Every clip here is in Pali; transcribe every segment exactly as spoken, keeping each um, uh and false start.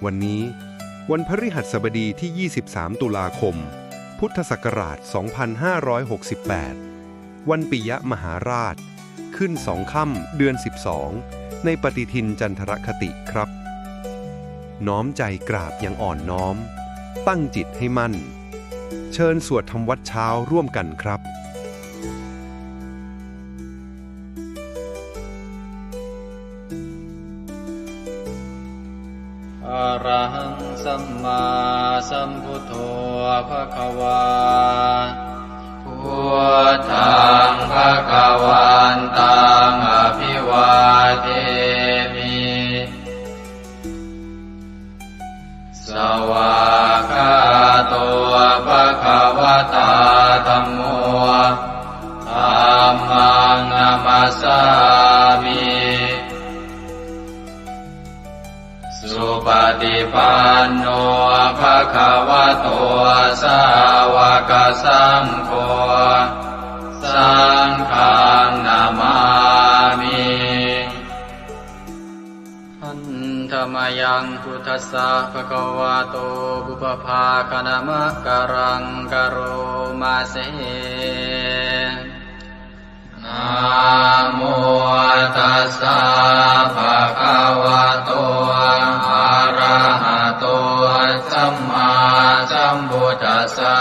วันนี้ วันพฤหัสบดีที่ ยี่สิบสาม ตุลาคม พุทธศักราช สองพันห้าร้อยหกสิบแปด วันปิยมหาราช ขึ้นสองค่ำ เดือนสิบสอง ในปฏิทินจันทรคติครับ น้อมใจกราบอย่างอ่อนน้อม ตั้งจิตให้มั่น เชิญสวดทำวัตรเช้าร่วมกันครับ Arahaṃ sammāsambuddho bhagavā. Buddhaṃ bhagavantaṃ abhivādemi. Svākkhāto bhagavatā dhammo. Dhammaṃ namassāmi. Supaṭipanno bhagavato sāvakasaṅgho. Saṅghaṃ namāmi. Handa mayaṃ buddhassa bhagavato pubbabhāganamakāraṃ karoma se. Namo tassa bhagavato arahato sammāsambuddhassa.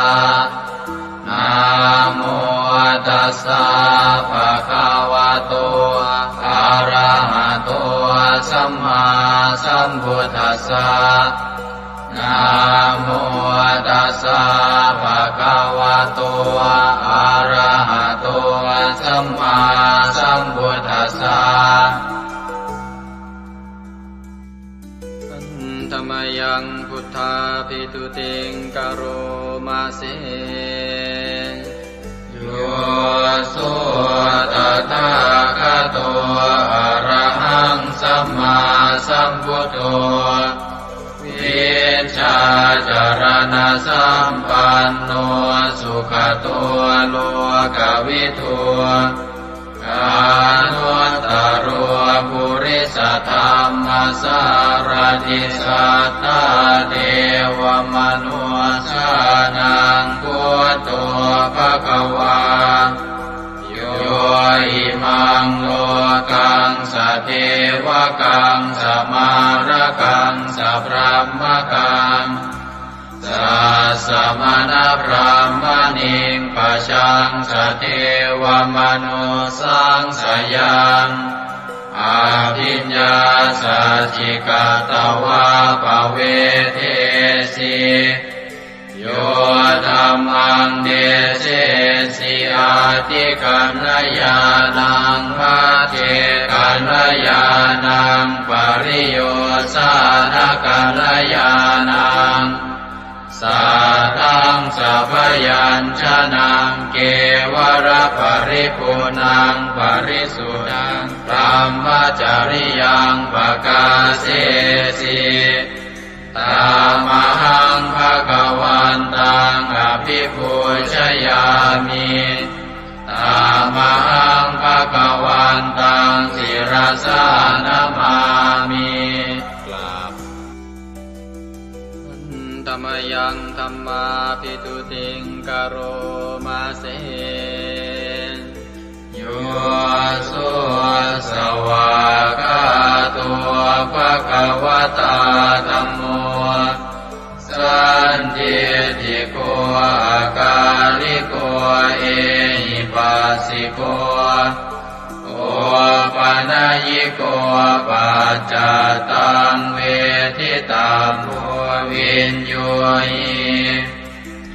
Namo tassa bhagavato arahato sammāsambuddhassa. Namo tassa bhagavato arahato sammāsambuddhassa. Handa mayaṃ buddhābhistutiṃ karoma se. Yo so tathāgato arahaṃ sammāsambuddho, vijjācaraṇasampanno sugato lokavidū, anuttaro purisadammasārathi satthā devamanussānaṃ buddho bhagavā. Yo imaṃ lokaṃ sadevakaṃ samārakaṃ sabrahmakaṃ sassamaṇabrāhmaṇiṃ pajaṃ sadevamanussāṃ sayaṃ abhiññāsacchikatvā pavedesi. Yo dhammaṃ desesi atthikaññāṇaṃ, pacchekaññāṇaṃ, pariyosānakaññāṇaṃ, sātthaṃ sabyañjanaṃ, kevalaparipuṇṇaṃ parisuddhaṃ brahmacariyaṃ pakāsesi. Tamahaṃ bhagavantaṃ abhipūjayāmi. Tamahaṃ bhagavantaṃ sirasā namāmi. กราบ Handa mayaṃ dhammābhistutiṃ karoma se. Yo so svākkhāto bhagavatā dhammo, sandiṭṭhiko akāliko ehipassiko, opanayiko paccattaṃ veditabbo viññūhi.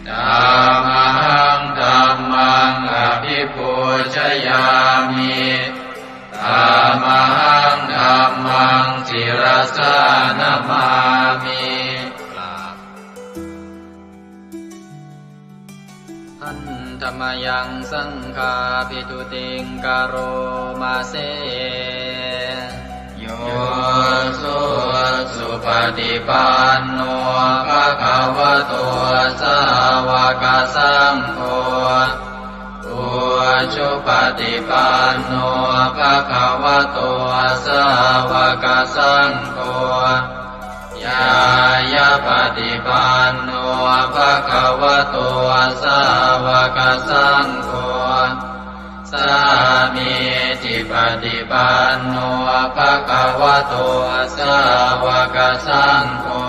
Tamahaṃ dhammaṃ abhipūjayāmi. Tamahaṃ dhammaṃ sirasā namāmi. กราบ Handa mayaṃ saṅghābhistutiṃ karoma se. Yo so supaṭipanno bhagavato sāvakasaṅgho, ujupaṭipanno bhagavato sāvakasaṅgho, ñāyapaṭipanno bhagavato sāvakasaṅgho, sāmīcipaṭipanno bhagavato sāvakasaṅgho,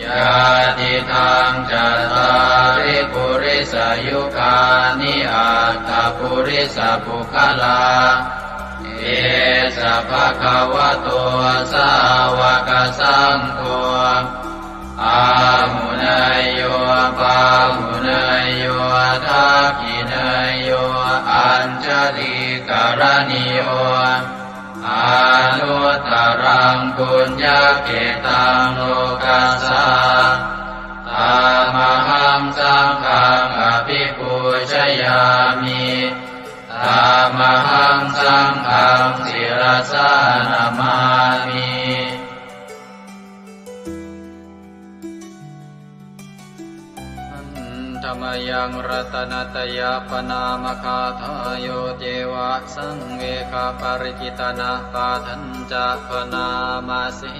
yadidaṃ cattāri purisayugāni aṭṭha purisapuggalā, esa bhagavato sāvakasaṅgho, āhuneyyo pāhuneyyo dakkhiṇeyyo añjalikaraṇīyo, anuttaraṃ puññakkhettaṃ lokassā. Tamahaṃ saṅghaṃ abhipūjayāmi. Tamahaṃ saṅghaṃ sirasā namāmi. Handa mayaṃ ratanattayappaṇāmagāthāyo ceva saṃvegaparikittanapāṭhañca bhaṇāma se.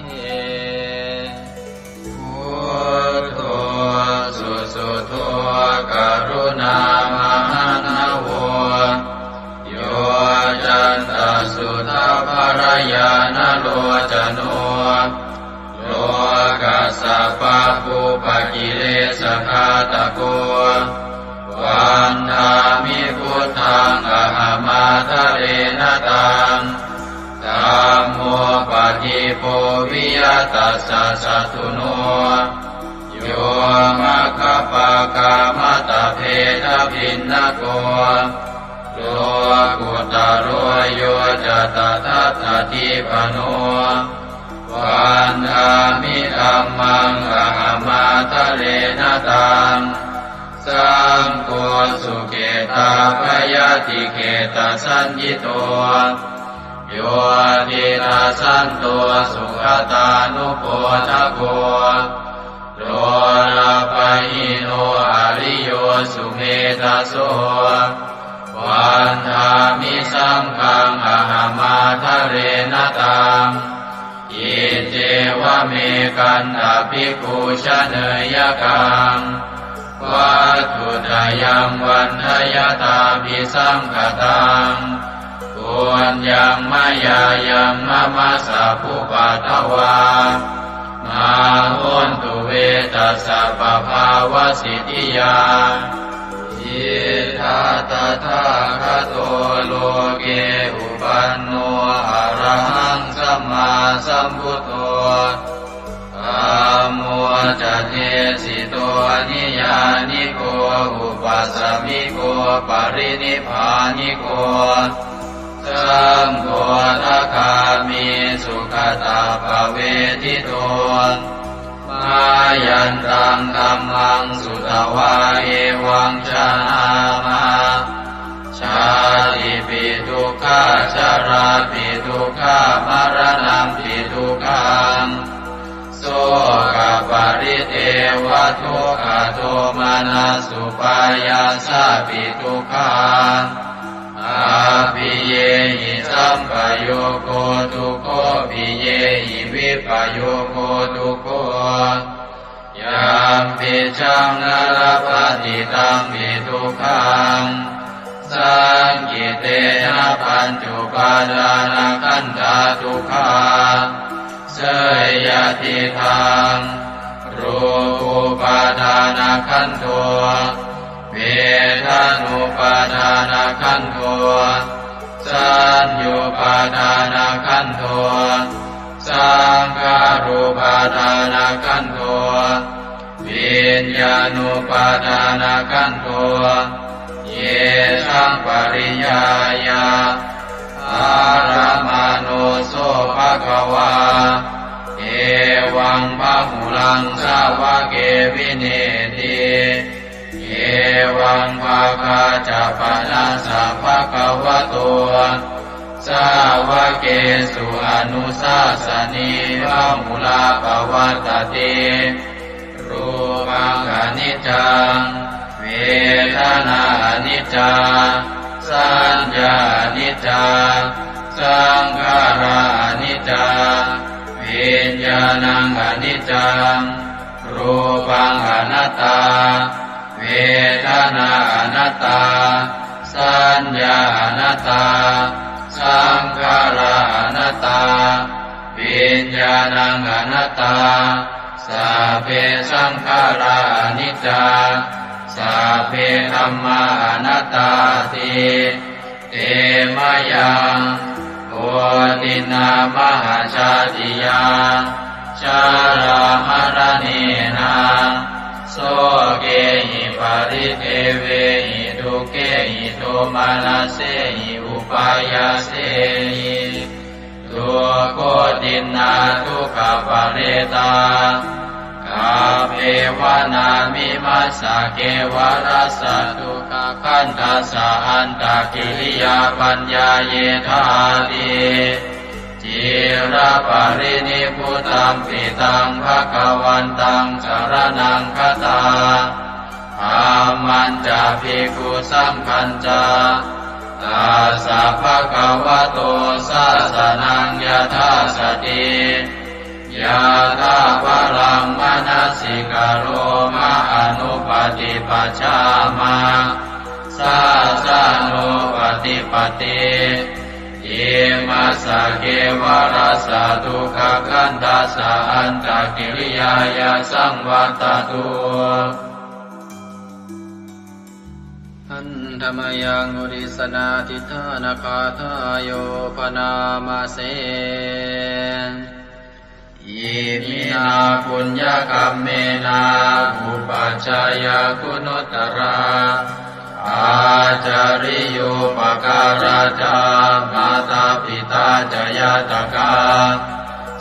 Buddho susuddho karuṇāmahaṇṇavo, yoccantasuddhabbarañāṇalocano, lokassa pāpūpakilesaghātako, vandāmi buddhaṃ ahamādarena taṃ. Dhammo padīpo viya tassa satthuno, yo maggapākamatabbhedabhinnako, lokuttaro yo ca tadatthadīpano, vandāmi dhammaṃ ahamādarena taṃ. Saṅgho sukhetappayatikhetasaññito, yo tiṇṇassanto sugatānupodako, lolapahīno ariyo sumedhaso, vandāmi saṅghaṃ ahamādarena taṃ. Iccevamekaṃ abhipūjaneyyaṃ, vatthuttayaṃ vandayattābhisaṅkhataṃ. Puññaṃ mayā yaṃ mama sabbupaddavā, mā hontu ve tassa pabhāvasiddhiyā. Idha tathāgato loke uppanno arahaṃ sammāsambuddho, dhammo ca desito niyyāniko upasamiko parinibbāniko, saṅgho sakāmi sugatappavedito. Mayantaṃ dhammaṃ sutvā evaṃ janāma, jātipi dukkhā jarāpi dukkhā maraṇampi dukkhaṃ, sokaparidevadukkhadomanassupāyāsāpi dukkhaṃ, appiyehi sampayogo dukkho, piyehi vippayogo dukkho, yampicchaṃ na labhati tampi dukkhaṃ, saṅkhittena pañcupādānakkhandhā dukkhā. Seyyathīdaṃ, rūpupādānakkhandho, vedanupādānakkhandho, saññupādānakkhandho, saṅkhārupādānakkhandho, viññāṇupādānakkhandho. Yesaṃ pariññāya dharamāno so bhagavā, evaṃ bahulaṃ sāvake vineeti. Evaṃ bhāgā ca pana sa bhagavato sāvakesu anusāsanī bahulā pavattati. Rūpaṃ aniccaṃ, vedanā aniccā, saññā aniccā, Saṅkhārā aniccā, viññāṇaṃ aniccaṃ, rūpaṃ anattā, vedanā anattā, saññā anattā, saṅkhārā anattā, viññāṇaṃ anattā. Sabbe saṅkhārā aniccā, sabbe dhammā anattāti. Te mayaṃ otiṇṇā mahajātiyā, jarāmaraṇena, sokehi paridevehi, dukkhehi domanassehi upāyāsehi. Dukkhotiṇṇā dukkhaparetā, kappeva nāmimassa kevalassa dukkhakhandhassa antakiriyā paññāyethāti. Ciraparinibbutampi taṃ bhagavantaṃ saraṇaṃ gatā, dhammañca bhikkhusaṅghañca, tassa bhagavato sāsanaṃ yathā sati, yathābalaṃ manasikaroma anuppaṭipajjhāma, sāsanūpaṭipatti. Imassa kevalassa dukkhakhandhassa antakiriyāya saṃvattatu. Handa mayaṃ uddissanādhiṭṭhānagāthāyo bhaṇāma se. Iminā puññakammena upajjhāyā guṇuttarā, ācariyūpakārā ca mātā pitā ca ñātakā,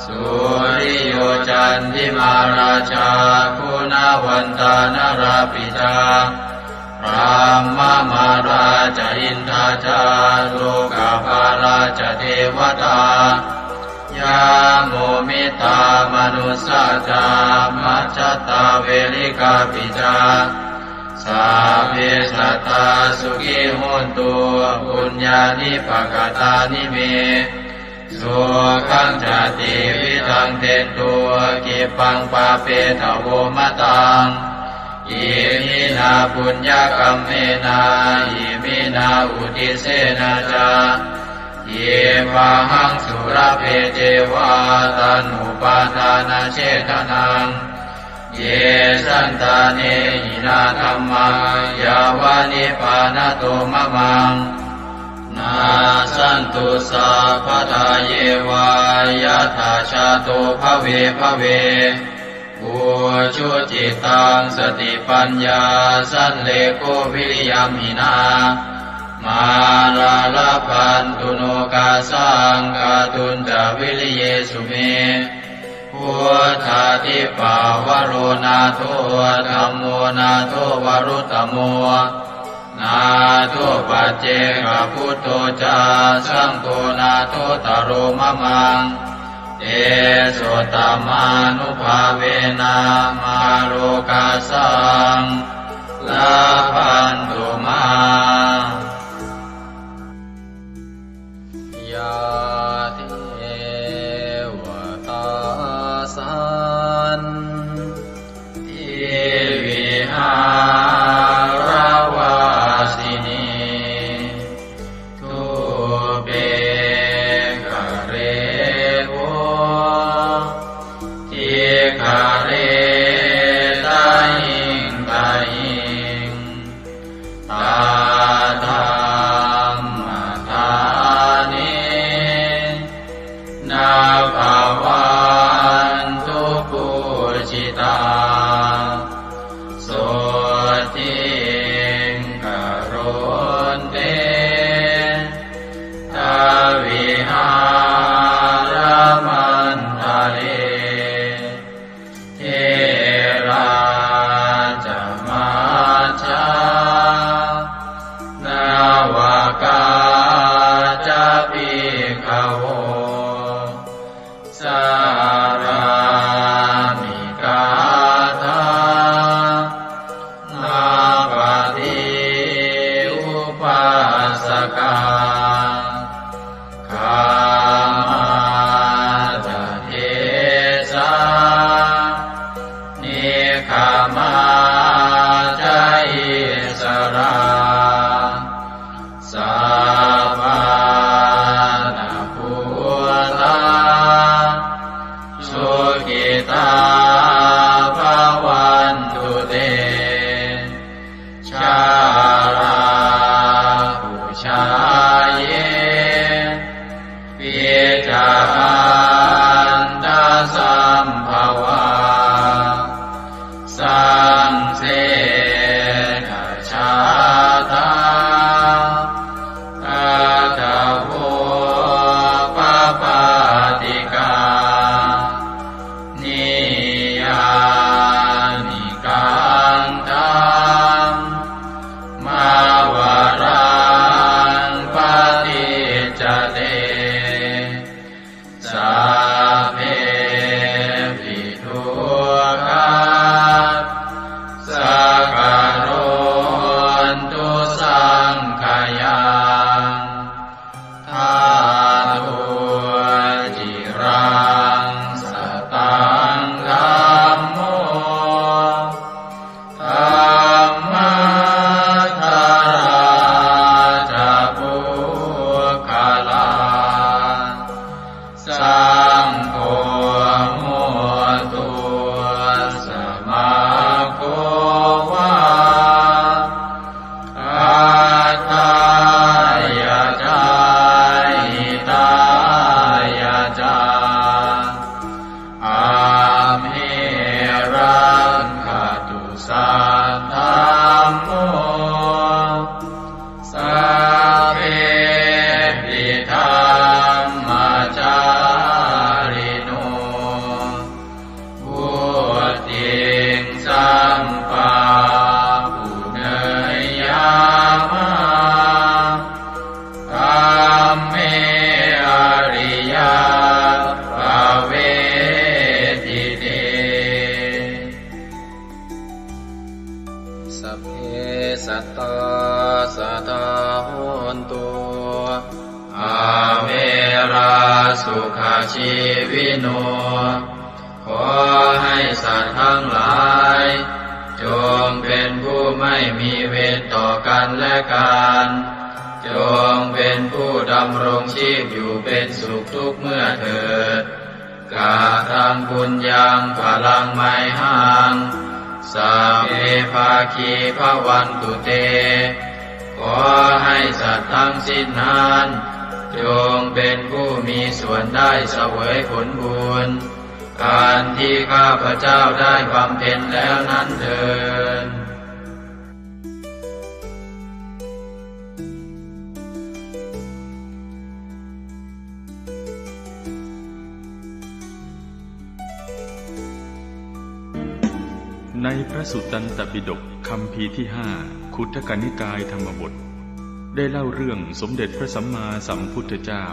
suriyo candimā rājā guṇavantā narāpi ca, brahmamārā ca indā ca lokapālā ca devatā, yamo mittā manussā ca majjhattā verikāpi ca, sabbe sattā sukhī hontu puññāni pakatāni me. Sukhañca tividhaṃ dentu khippaṃ pāpetha vo mataṃ. Iminā puññakammena iminā uddisena ca khippāhaṃ sulabhe ceva taṇhupādānachedanaṃ. Ye santāne hinā dhammā yāva nibbānato mamaṃ, nassantu sabbadā yeva yattha jāto bhave bhave. Ujucittaṃ satipaññā sallekho viriyamhinā, mārā labhantu nokāsaṃ kātuñca viriyesu me. Buddhādhipavaro nātho, dhammo nātho varuttamo, nātho paccekabuddho ca, saṅgho nāthottaro mamaṃ. Tesottamānubhāvena mārokāsaṃ labhantu mā. Yā devatā santi vihāravāsinī, thūpe ghare bodhighare tahiṃ tahiṃ, tā dhammadānena bhavantu pūjitā. Sotthiṃ karontedha vihāramaṇḍale. Therā ca majjhā navakā ca bhikkhavo, sārāmikā dhammapaṭi upāsakā. Sukhajīvino ขอให้สัตว์ทั้งหลาย จงเป็นผู้ไม่มีเวรต่อกันและกัน จงเป็นผู้ดำรงชีพอยู่เป็นสุขทุกเมื่อเถิด Kataṃ puññaṃ phalaṃ mayhaṃ, sabbe bhāgī bhavantu te. ขอให้สัตว์ทั้งสิ้นนั้น จงเป็นผู้มีส่วนได้เสวยผลบุญ อันที่ข้าพเจ้าได้บำเพ็ญแล้วนั้นเทอญ ในพระสุตตันตปิฎกคัมภีร์ที่ห้า ขุททกนิกายธรรมบท ได้เล่าเรื่องสมเด็จพระสัมมาสัมพุทธเจ้า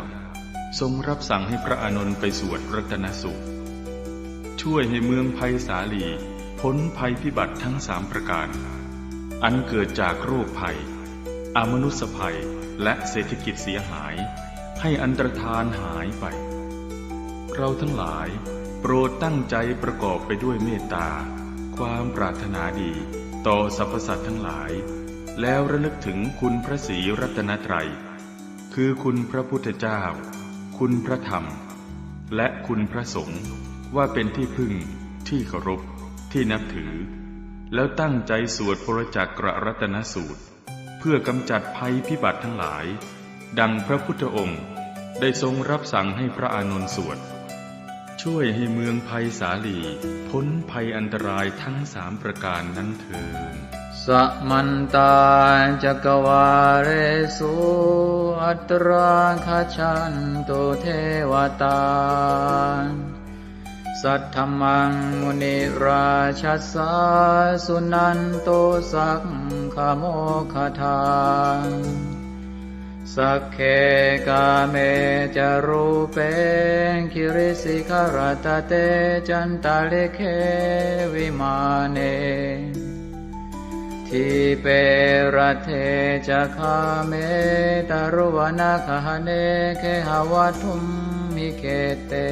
ทรงรับสั่งให้พระอานนท์ไปสวดรัตนสูตร ช่วยให้เมืองไพศาลีพ้นภัยพิบัติทั้งสามประการ อันเกิดจากโรคภัย อมนุสสภัย และเศรษฐกิจเสียหาย ให้อันตรธานหายไป เราทั้งหลายโปรดตั้งใจประกอบไปด้วยเมตตา ความปรารถนาดีต่อสรรพสัตว์ทั้งหลาย แล้วระลึกถึงคุณพระศรีรัตนตรัย คือคุณพระพุทธเจ้า คุณพระธรรม และคุณพระสงฆ์ ว่าเป็นที่พึ่ง ที่เคารพ ที่นับถือ แล้วตั้งใจสวดปรจักกรัตนสูตร เพื่อกำจัดภัยพิบัติทั้งหลาย ดังพระพุทธองค์ได้ทรงรับสั่งให้พระอานนท์สวด ช่วยให้เมืองไพศาลีพ้นภัยอันตรายทั้งสามประการนั้นเทอญ Samantā cakkavāḷesu atrāgacchantu devatā. Saddhammaṃ munirājassa suṇantu saggamokkhadaṃ. Sagge kāme ca rūpe girisikharataṭe cantalikkhe vimāne. Dīpe raṭṭhe ca gāme taruvanagahane gehavatthumhi khette.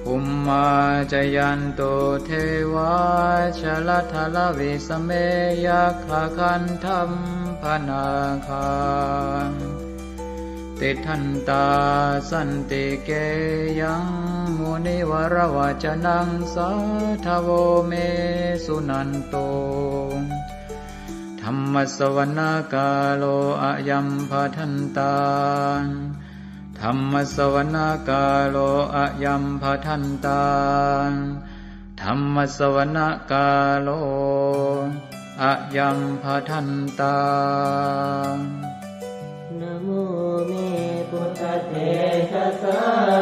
Bhummā cāyantu devā jalathalavisame yakkhagandhabbanāgā. Tiṭṭhantā santike yaṃ munivaravacanaṃ sādhavo me suṇantu. Dhammassavanakālo ayambhadantā. Dhammassavanakālo ayambhadantā. Dhammassavanakālo ayambhadantā. Namo me buddhatejasā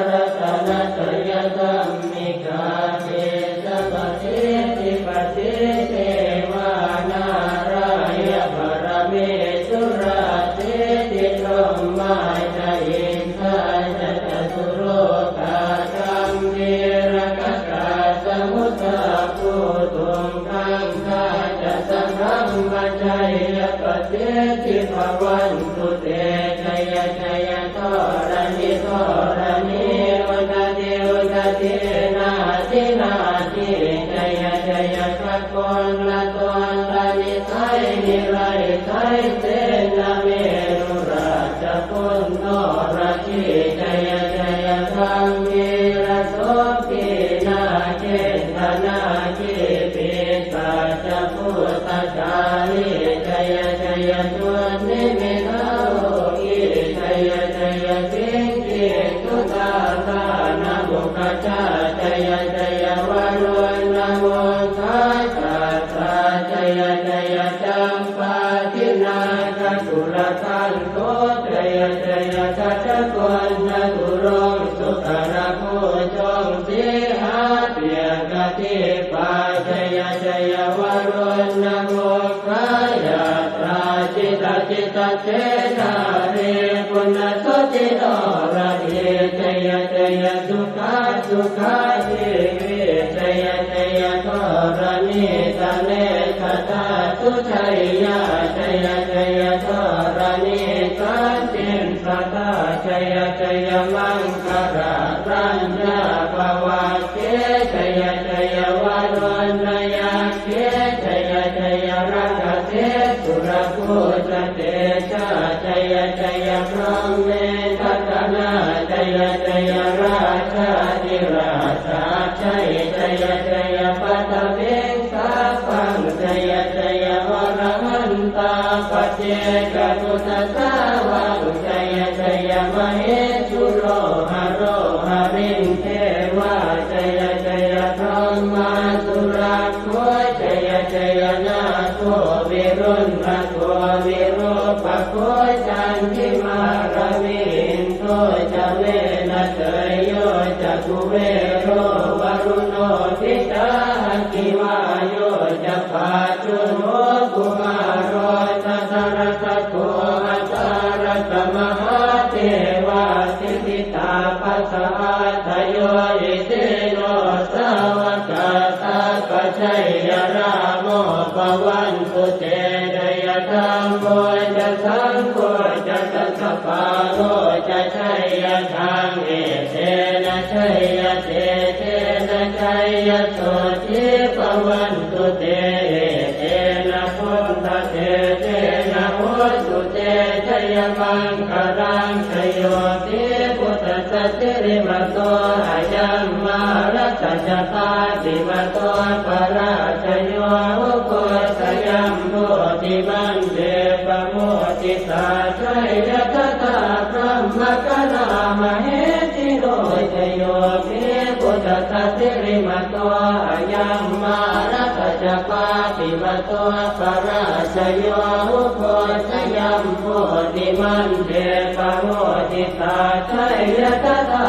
ratanattayadhammikā tejapasiddhi pasīdevā nārāyaparamesurā siddhibrahmā ca indā ca catulokā gambhīrakkhakā samuddā bhūtuṃ gaṅgā ca sabrahmajayapasiddhi bhavantu te. Jaya jaya dharaṇi dharaṇī udadhi udadhī nadi nadī. Jaya jaya gagonlatonlanisai niraisai senamerurājaguṇḍho radhī. Jaya jaya gambhīrasombhī nāgendanāgī pisācabhūtakālī. Jaya jaya dunnimittarogī. Jaya jaya siṅgī sudādānamukhajā. Jaya jaya varuṇṇamukhasātrā. Jaya jaya campādināgakulagantho. Jaya jaya gajagonnaturaṅga sukarabhujaṅga sīhabyagghadīpā. Jaya jaya varuṇṇamukhayātrā jita jita cedārī puna suddhi noradī. Jaya jaya sukhā sukhā jīvī. Jaya jaya dharaṇītale sadā sujayyā. Jaya jaya dharaṇī santin sadā. Jaya jaya maṅkarāraññā bhavagge jaya jaya varuṇṇayakkhe jaya jaya rakkhase surabhūjatejā jaya jaya brahmendagaṇā jaya jaya rājādhirājasājjai jaya jaya paṭhaviṃ sabbaṃ jaya jaya arahantā paccekabuddhasāvaṃ jaya jaya mahesuro haro harindevā jaya jaya brahmā surakkho jaya jaya nāgo viruḷhako virūpakkho candimā ravi indo ca venateyyo ca kuvero varuṇopi ca aggi vāyo ca pājuṇho kumāro dhataraṭṭhako aṭṭhārasa mahādevā siddhitāpasaādayo isino sāvakā sabbā jaya rāmo bhavantu te jaya dhammo ca saṅgho ca dasapālo ca jaya dhamme etena jaya tejena jaya sotthī bhavantu te etena buddhatejena hotu te jayamaṅgalaṃ jayo hi buddhassa sirīmato ayaṃ mārassa ca pāpimato parājayo ugghosayuṃ bodhimaṇḍe pamoditā jaya tadā brahmagaṇā mahesino jayo hi buddhassa sirīmato ayaṃ mārassa ca pāpimato parājayo ugghosayuṃ bodhimaṇḍe pamoditā jaya tadā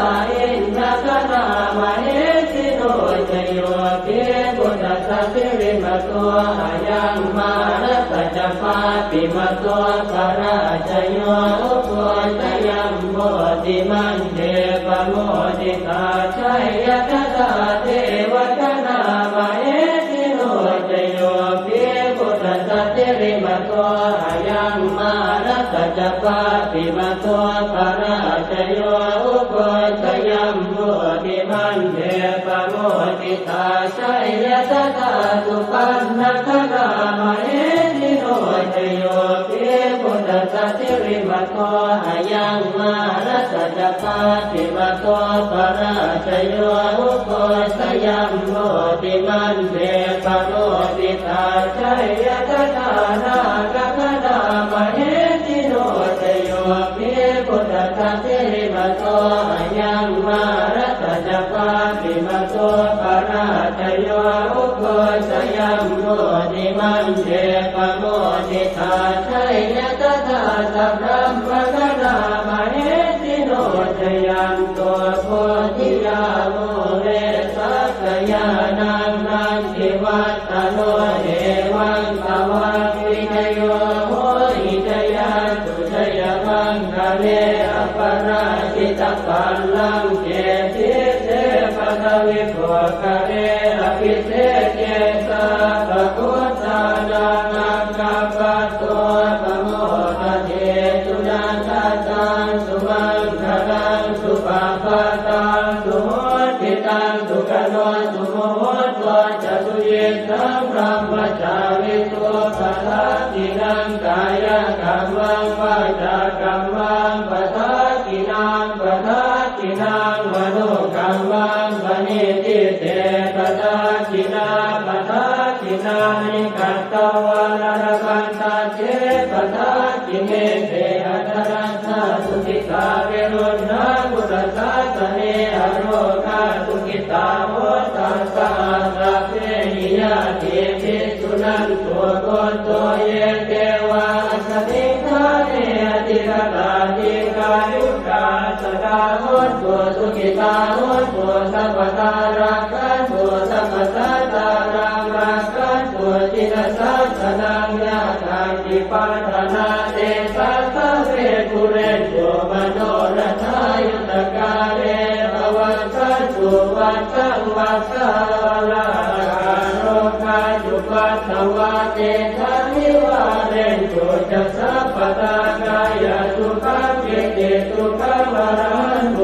indagaṇā mahesino jayo hi buddhassa sirīmato ayaṃ mārassa ca pāpimato parājayo ugghosayuṃ bodhimaṇḍe pamoditā jaya tadā devagaṇā mahesino jayo hi buddhassa sirīmato ayaṃ mārassa ca pāpimato parājayo ugghosayuṃ bodhimaṇḍe pamoditā jaya tadā supaṇṇagaṇā mahesino jayo hi buddhassa sirīmato ayaṃ mārassa ca pāpimato parājayo ugghosayuṃ bodhimaṇḍe pamoditā jaya tadā nāgagaṇā mahesino jayo hi buddhassa sirīmato ayaṃ mārassa ca pāpimato parājayo ugghosayuṃ bodhimaṇḍe pamoditā jaya tadā sabrahmagaṇā mahesino jayanto bodhiyā mūle sakyānaṃ nandivaḍ ḍhano evaṃ tvaṃ vijayo hohi jayassu jayamaṅgale aparājitapallaṅke sīse paṭhavipokkhare abhiseke sabbabuddhānaṃ aggappatto pamodati. Sunakkhattaṃ sumaṅgalaṃ supabhātaṃ suhuṭṭhitaṃ sukhaṇo sumuhutto ca suyiṭṭhaṃ brahmacārisu padakkhiṇaṃ kāyakammaṃ vācākammaṃ padakkhiṇaṃ padakkhiṇaṃ manokammaṃ paṇidhī te padakkhiṇā padakkhiṇāni katvāna labhantatthe padakkhiṇe. Te atthaladdhā sukhitā viruḷhā buddhasāsane arogā sukhitā hotha saha sabbehi ñātibhi. Suṇantu bhonto ye devā asmiṃ ṭhāne adhigatā dīghāyukā sadā hontu sukhitā hontu sabbadā rakkhantu sabbasattānaṃ rakkhantu jinasāsanaṃ. Yā kāci patthanā tesaṃ sabbe pūrentu manorathā yuttakāle pavassantu vassaṃ vassāvalāhakā. Rogā cupaddavā tesaṃ nivārentu ca sabbadā. Kāyasukhaṃ cittisukhaṃ arahantu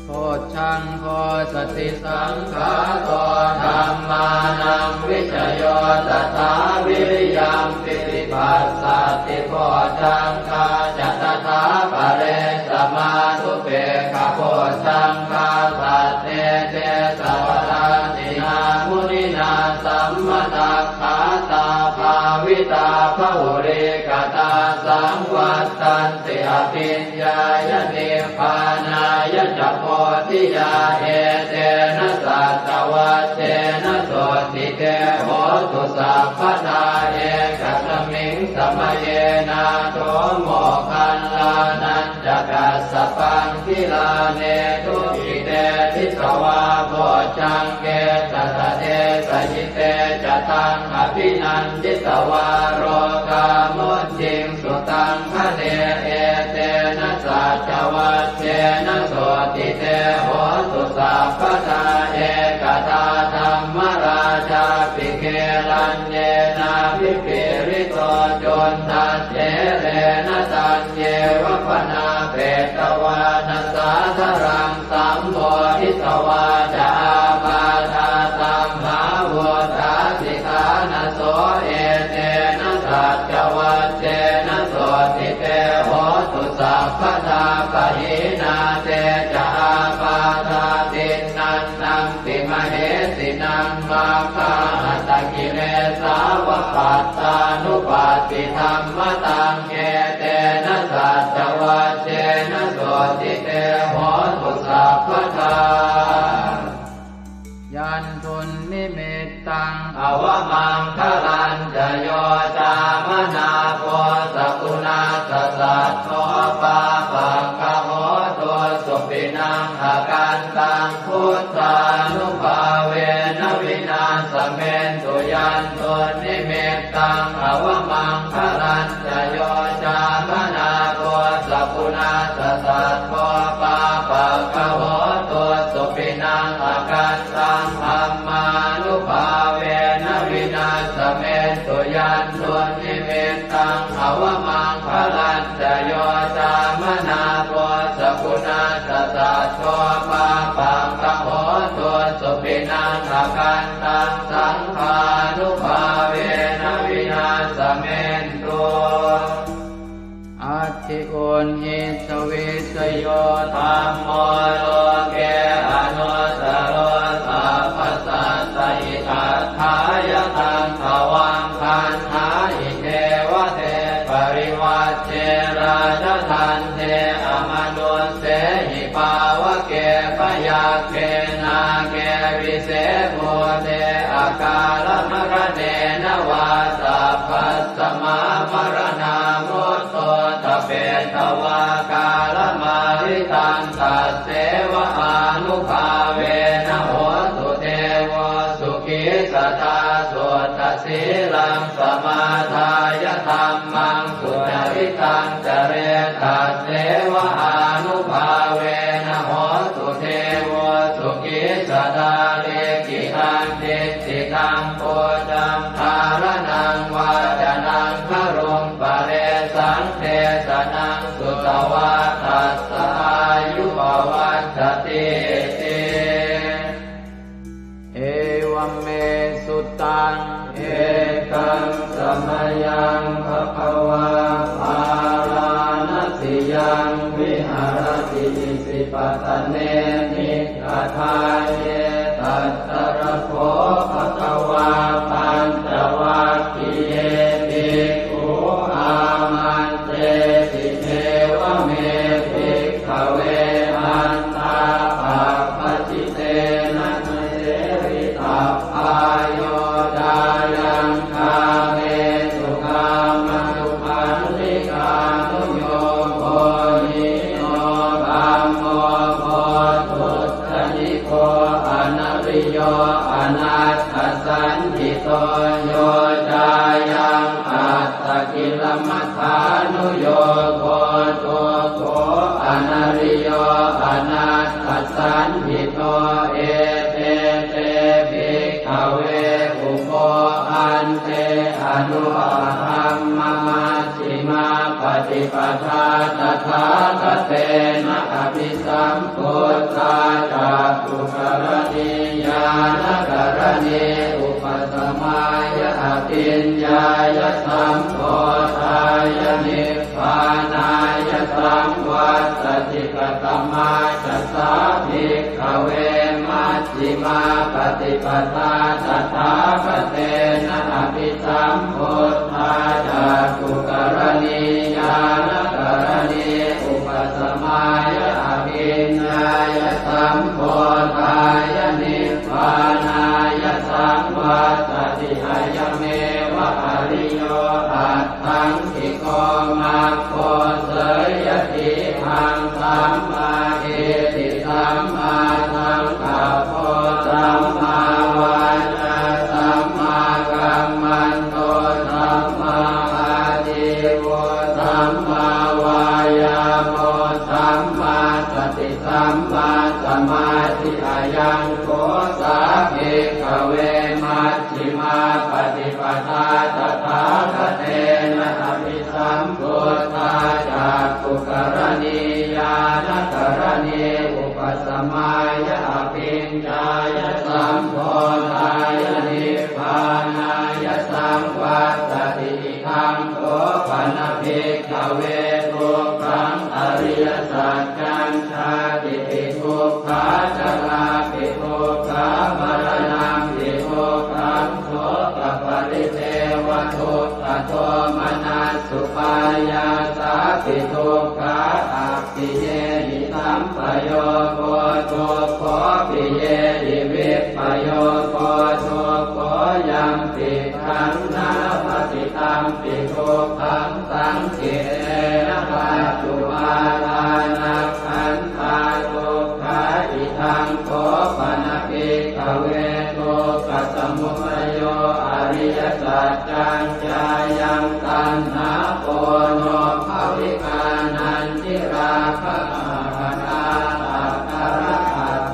Bojjhaṅgo satisaṅkhāto dhammānaṃ vicayo tathā viriyampīti passaddhi bojjhaṅgā ca tathāpare samādhupekkhabojjhaṅgā sattete sabbadassinā muninā sammadakkhātā bhāvitā bahulīkatā saṃvattanti abhiññāya nibbānāya ca bodhiyā etena saccavajjena sotthi te hotu sabbadā. Ekasmiṃ samaye nātho moggallānañca kassapaṃ gilāne dukkhite disvā bojjhaṅge satta desayi te ca taṃ abhinanditvā rogā mucciṃsu taṃ khaṇe etena saccavajjena sotthi te hotu sabbadā. Ekadā dhammarājāpi gelaññenābhipīḷito cundattherena taññeva bhaṇāpetvāna sādaraṃ sammoditvā ca ābādhā tamhā vuṭṭhāsi ṭhānaso etena saccavajjena sotthi te hotu sabbadā. Pahīnā te ca ābādhā tiṇṇannampi mahesinaṃ maggāhatakilesāva pattānuppattidhammataṃ etena saccavajjena sotthi te hotu sabbadā. Yandunnimittaṃ avamaṅgalañca yo cāmanāpo sakuṇassa saddo pāpaggaho dussupinaṃ akantaṃ buddhānubhāvena vināsamentu. Yandunnimittaṃ avamaṅgalañca yo cāmanāpo sakuṇassa saddo pāpaggaho dussupinaṃ akantaṃ dhammānubhāvena vināsamentu. Yandunnimittaṃ avamaṅgalañca yo cāmanāpo sakuṇassa saddo pāpaggaho dussupinaṃ akantaṃ saṅghānubhāvena vināsamentu. Atthi uṇhissa vijayo dhammo loke anuttaro sabbasattahitatthāya taṃ tvaṃ vandāhi devate. Parivajje rājadaṇḍe amanussehi pāvake byagghe nāge vise bhūte akālamaraṇena vā sabbasmā maraṇā mutto ṭhapetvā kālamāritaṃ tasseva ānubhāvena hotu devo sukhī sadā. Suddhasīlaṃ samādāya dhammaṃ sucaritaṃ care tasseva ānubhāvena hotu devo sukhī sadā. Likkhitaṃ cintitaṃ pūjaṃ dhāraṇaṃ vācanaṃ garuṃ paresaṃ desanaṃ sutvā tassa āyu pavaḍḍhatīti. Evaṃ me sutaṃ. Ekaṃ samayaṃ bhagavā bārāṇasiyaṃ viharati isipatane migadāye. Tatra kho bhagavā pañcavaggiye bhikkhū āmantesi: Evaṃ me bhikkhave antā pabbajitena na sevitabbā. Yo cāyaṃ kāmesu kāmasukhallikānuyogo hīno gammo pothujjaniko anariyo anatthasañhito. Yo cāyaṃ attakilamathānuyogo dukkho anariyo paṭipadā tathāgatena abhisambuddhā cakkhukaraṇī ñāṇakaraṇī upasamāya abhiññāya sambodhāya nibbānāya saṃvattati. Katamā ca sā bhikkhave maj jhimā paṭipadā tathāgatena abhisambuddhā cakkhukaraṇī ñāṇakaraṇī upasamāya abhiññāya sambodhāya nibbānāya saṃvattati. Ayameva ariyo aṭṭhaṅgiko maggo. Seyyathīdaṃ: sammādiṭṭhi sammāsaṅkappo sammāvācā sammākammanto sammāājīvo sammāvāyāmo sammāsati sammāsamādhi. Ayaṃ kho sā bhikkhave majjhimā paṭipadā tathāgatena abhi sambuddhā cakkhukaraṇī ñāṇakaraṇī upasamāya abhiññāya sambodhāya nibbānāya saṃvattati. Idaṃ kho pana bhikkhave dukkhaṃ ariyasaccaṃ. Jātipi dukkhā jarāpi dukkhā maraṇampi dukkhaṃ sokaparidevadukkhadomanassupāyāsāpi dukkhā appiyehi sampayogo dukkho piyehi vippayogo dukkho yampidaṃ na labhati tampi dukkhaṃ saṅkhittena pañcupādānakkhandhā dukkhā. Idaṃ kho pana bhikkhave dukkhasamudayo ariyasaccaṃ. Yāyaṃ taṇhā ponobbhavikā nandirāgasahagatā tatra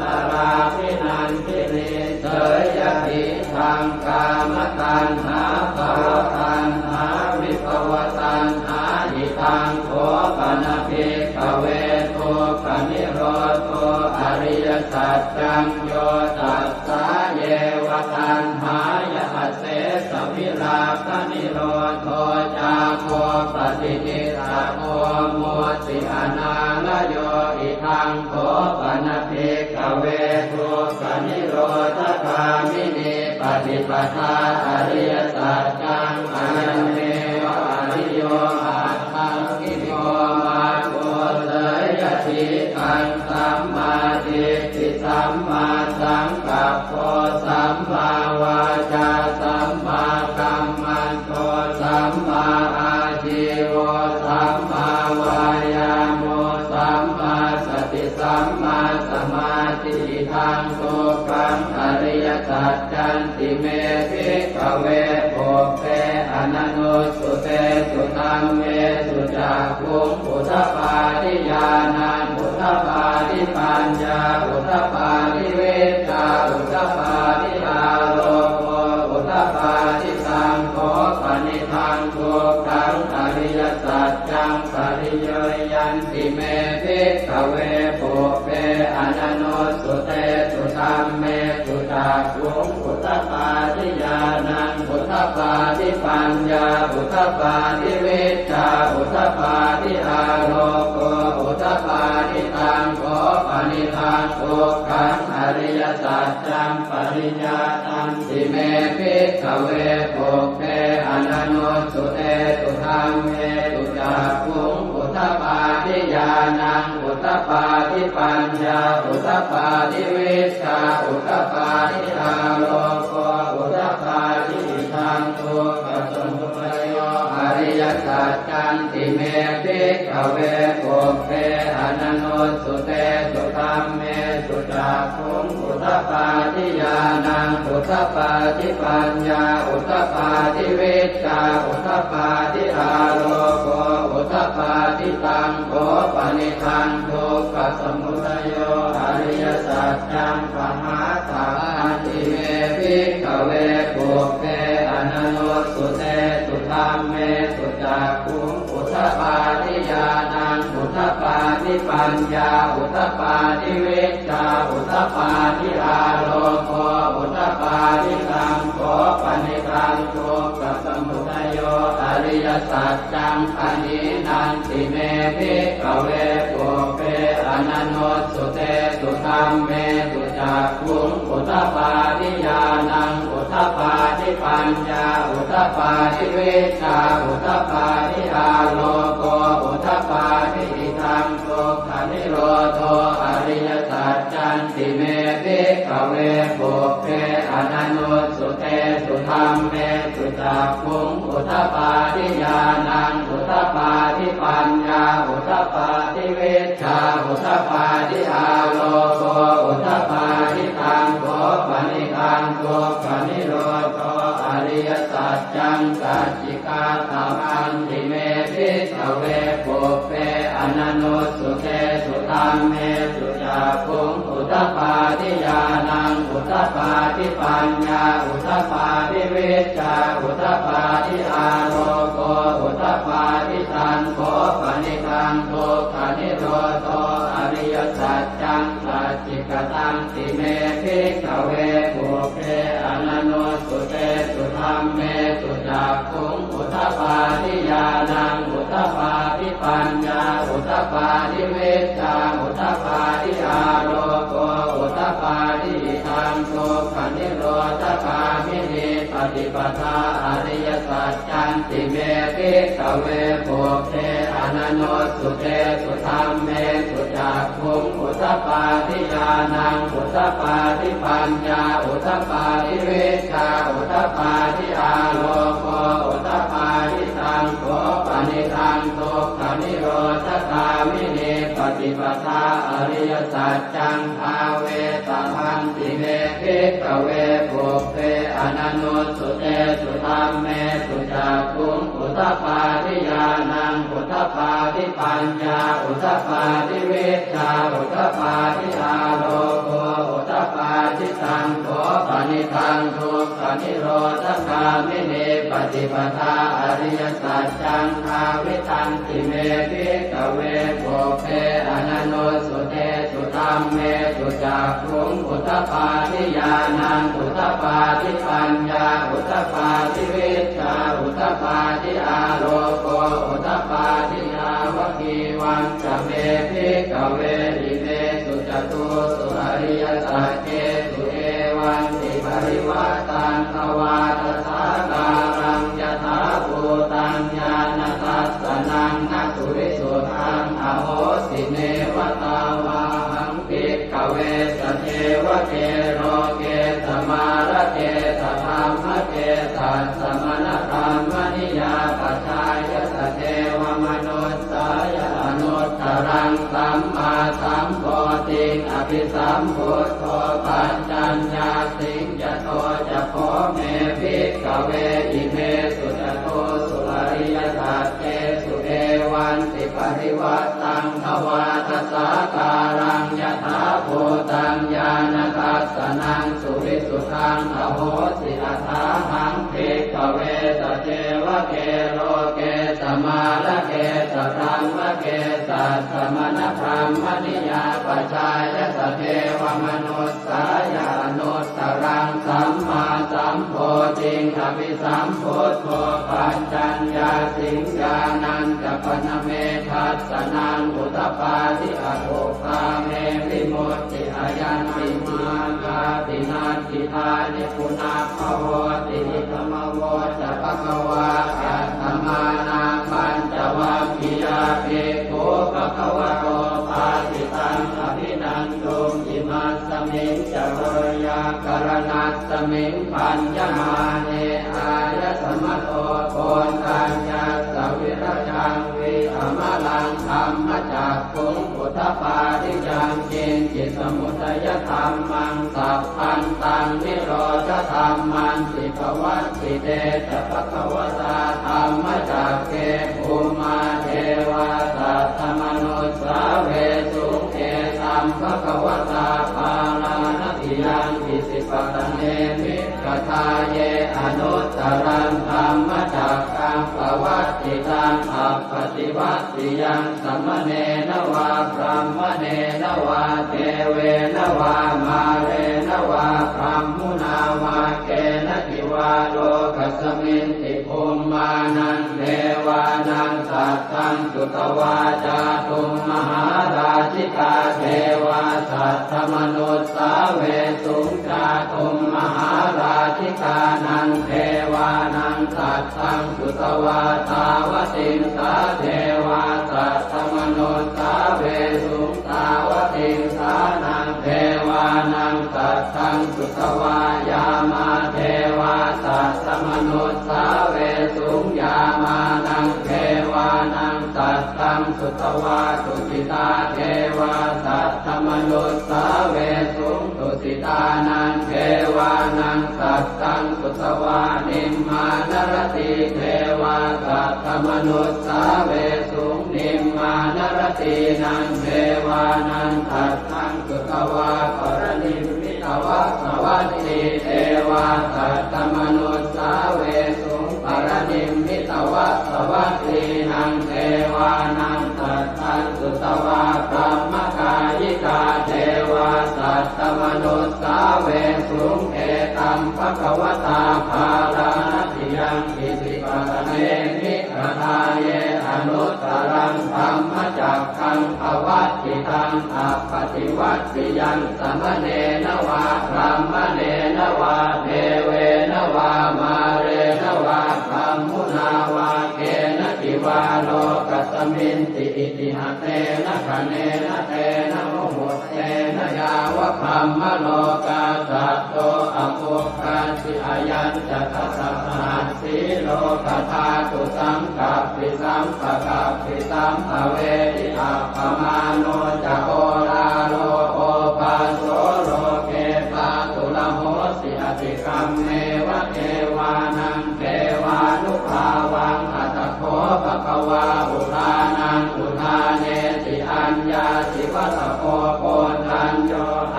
tatrābhinandinī seyyathī daṃ kāmataṇhā bhavataṇhā vibhavataṇhā. Idaṃ kho pana bhikkhave dukkhanirodho ariyasaccaṃ. Yo tassāyeva taṇhāya asesavirāganirodho cāgo paṭinissaggo mutti anālayo. Idaṃ kho pana bhikkhave dukkhanirodhagāminī paṭipadā ariyasaccaṃ. Ayameva ariyo aṭṭhaṅgiko maggo. Seyyathīdaṃ: sammādiṭṭhi sammāsaṅkappo sammāvācā sammākammanto sammāājīvo sammāvāyāmo sammāsati sammāsamādhi. Idaṃ dukkhaṃ ariyasaccanti me bhikkhave pubbe ananussutesu dhammesu cakkhuṃ udapādi ñāṇaṃ udapādi paññā udapādi vijjā udapādi āloko udapādi. Taṃ kho panidaṃ dukkhaṃ ariyasaccaṃ pariññeyyanti me bhikkhave pubbe ananussutesu dhammesu cakkhuṃ udapādi ñāṇaṃ udapādi paññā udapādi vijjā udapādi āloko udapādi. Taṃ kho panidaṃ dukkhaṃ ariyasaccaṃ pariññātanti me bhikkhave pubbe ananussutesu dhammesu cakkhuṃ udapādi ñāṇaṃ udapādi paññā udapādi vijjā udapādi āloko udapādi. Idaṃ dukkhasamudayo ariyasaccanti me bhikkhave pubbe ananussutesu dhammesu cakkhuṃ udapādi ñāṇaṃ udapādi paññā udapādi vijjā udapādi āloko udapādi. Taṃ kho panidaṃ dukkhasamudayo ariyasaccaṃ pahātabbanti me bhikkhave pubbe ananussutesu dhammesu cakkhuṃ udapādi ñāṇaṃ udapādi paññā udapādi vijjā udapādi āloko udapādi taṃ kho panidaṃ dukkhasamudayo ariyasaccaṃ pahīnanti me bhikkhave pubbe ananussutesu dhammesu cakkhuṃ udapādi ñāṇaṃ udapādi paññā udapādi vijjā udapādi āloko udapādi idaṃ dukkhanirodho ariyasaccanti me bhikkhave pubbe ananussutesu dhammesu cakkhuṃ udapādi ñāṇaṃ udapādi paññā udapādi vijjā udapādi āloko udapādi taṃ kho panidaṃ dukkhanirodho ariyasaccaṃ sacchikātamanti me bhikkhave pubbe ananussutesu dhammesu cakkhuṃ udapādi ñāṇaṃ udapādi paññā udapādi vijjā udapādi āloko udapādi taṃ kho panidaṃ dukkhanirodho ariyasaccaṃ sacchikatanti me bhikkhave pubbe ananussutesu dhammesu cakkhuṃ udapādi ñāṇaṃ udapādi paññā udapādi vijjā udapādi āloko udapādi idaṃ dukkhanirodhagāminī paṭipadā ariyasaccanti me bhikkhave pubbe ananussutesu dhammesu cakkhuṃ udapādi ñāṇaṃ udapādi paññā udapādi vijjā udapādi āloko udapādi taṃ kho panidaṃ dukkhanirodhagāminī paṭipadā ariyasaccaṃ bhāvetabbanti me bhikkhave pubbe ananussutesu dhammesu cakkhuṃ udapādi ñāṇaṃ udapādi paññā udapādi vijjā udapādi āloko udapādi taṃ kho panidaṃ dukkhanirodhagāminī paṭipadā ariyasaccaṃ bhāvitanti me bhikkhave pubbe ananussutesu dhammesu cakkhuṃ udapādi ñāṇaṃ udapādi paññā udapādi vijjā udapādi āloko udapādi yāvakīvañca me bhikkhave imesu catūsu ariyasaccesu evantiparivaṭṭaṃ dvādasākāraṃ yathābhūtaṃ ñāṇadassanaṃ na suvisuddhaṃ ahosi neva tāvāhaṃ bhikkhave sadevake loke samārake sadhammake sassamaṇabrāhmaṇiyā pajāya sadevamanussāya anuttaraṃ sammāsambodhiṃ abhisambuddho paccaññāsiṃ. Yato ca kho me bhikkhave imesu catūsu ariyasaccesu evantiparivaṭṭaṃ dvādasākāraṃ yathābhūtaṃ ñāṇadassanaṃ suvisuddhaṃ ahosi athāhaṃ bhikkhave sadevake loke samārake sabrahmake sassamaṇabrāhmaṇiyā pajāya sadevamanussāya anuttaraṃ sammāsambodhiṃ abhisambuddho paccaññāsiṃ. Ñāṇañca pana me dassanaṃ udapādi akuppā me vimutti ayaṃ nibbānāti natthi dāni punabbhavoti. Idamavoca bhagavā. Attamanā pañcavaggiyā bhikkhū bhagavato bhāsitaṃ abhinanduṃ. Imasmiñca veyyākaraṇasmiṃ bhaññamāne āyasmato koṇḍaññassa virajaṃ vītamalaṃ dhammacakkhuṃ udapādi yaṅkiñci samudayadhammaṃ sabbantaṃ nirodhadhammanti. Pavattite ca bhagavatā dhammacakke bhummā devā saddamanussāvesuṃ: Etaṃ bhagavatā Bārāṇasiyaṃ Isipatane Migadāye anuttaraṃ dhammacakkaṃ pavattitaṃ taṃ appaṭivattiyaṃ samaṇena vā brāhmaṇena vā devena vā mārena vā brahmunā vā kenaci vā lokasminti bhummānaṃ devānaṃ saddaṃ sutvā cātummahārājikā devā saddamanussāvesuṃ. Cātummahārājikānaṃ devānaṃ saddaṃ sutvā tāvatiṃsā devā saddamanussāvesuṃ. Tāvatiṃsānaṃ devānaṃ saddaṃ sutvā yāmā devā saddamanussāvesuṃ. Yāmānaṃ devānaṃ saddaṃ sutvā tusitā devā saddamanussāvesuṃ. Tusitānaṃ devānaṃ saddaṃ sutvā nimmānaratī devā saddamanussāvesuṃ. Nimmānaratīnaṃ devānaṃ saddaṃ sutvā paranimmitavasavatī devā saddamanussāvesuṃ. Paranimmitavasavattīnaṃ devānaṃ saddaṃ sutvā brahmakāyikā devā saddamanussāvesuṃ. Etaṃ bhagavatā bārāṇasiyaṃ isipatane migadāye anuttaraṃ dhammacakkaṃ pavattitaṃ appaṭivattiyaṃ samaṇena vā brāhmaṇena vā devena vā mārena vā brahmunā vā kenaci vā lokasminti. Itiha tena khaṇena tena muhuttena yāva brahmalokā saddo abbhuggacchi. Ayañca dasasahassī lokadhātu saṅkappi sampakappi sampavedhi. Appamāṇo ca oḷāro obhāso loke pāturahosi atikamma devānaṃ devānubhāvaṃ. Atha kho bhagavā udānaṃ udānesi: Aññāsi vata bho Koṇḍañño,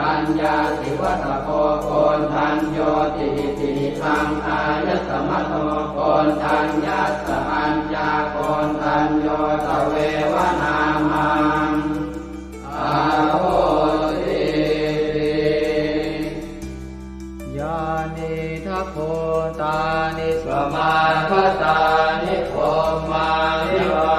aññāsi vata bho Koṇḍaññoti. Itihidaṃ āyasmato Koṇḍaññassa aññākoṇḍañño tveva nāmaṃ ahosīti. Yānīdha bhūtāni samāgatāni bhummāni vā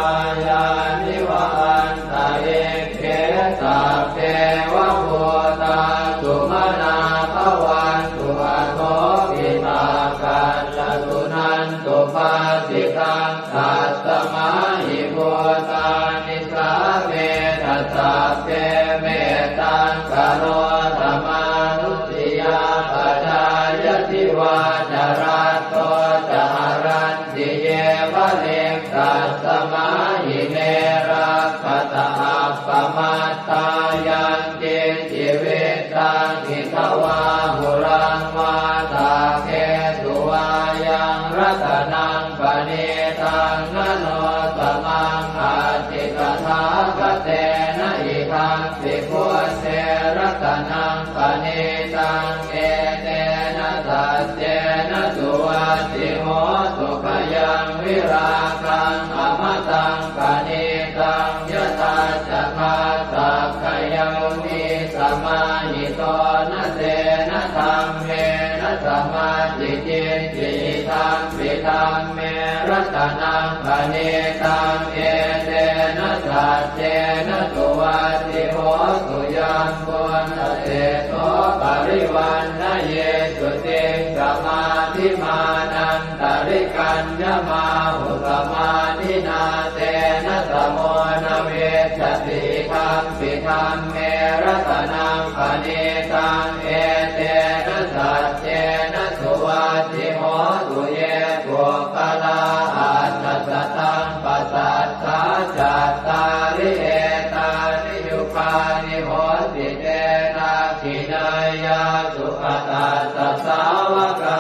yāni va antalikkhe sabbeva bhūtā sumanā bhavantu athopi sakkacca suṇantu bhāsitaṃ. Tasmā hi bhūtā nisāmetha sabbe mettaṃ karotha mānusiyā pajāya divā ca ratto ca haranti ye baliṃ. Tasmā hi ne rakkhatha appamattā yaṃ kiñci vittaṃ idha vā huraṃ vā saggesu vā yaṃ ratanaṃ paṇītaṃ na no samaṃ atthi tathāgatena. Idampi buddhe ratanaṃ paṇītaṃ etena saccena suvatthi hotu. Khayaṃ virāgaṃ amataṃ paṇītaṃ yadajjhagā sakyamunī samāhito na tena dhammena samatthi kiñci idampi dhamme ratanaṃ paṇītaṃ etena saccena suvatthi hotu. Yambuddhaseṭṭho parivaṇṇayī suciṃ samādhimānan tarikaññamāhu samādhinā tena samo na vijjati idampi dhamme ratanaṃ paṇītaṃ etena saccena suvatthi hotu. Ye puggalā aṭṭha sataṃ pasaṭṭhā cattāri etāni yugāni honti te dakkhiṇeyyā sugatassa sāvakā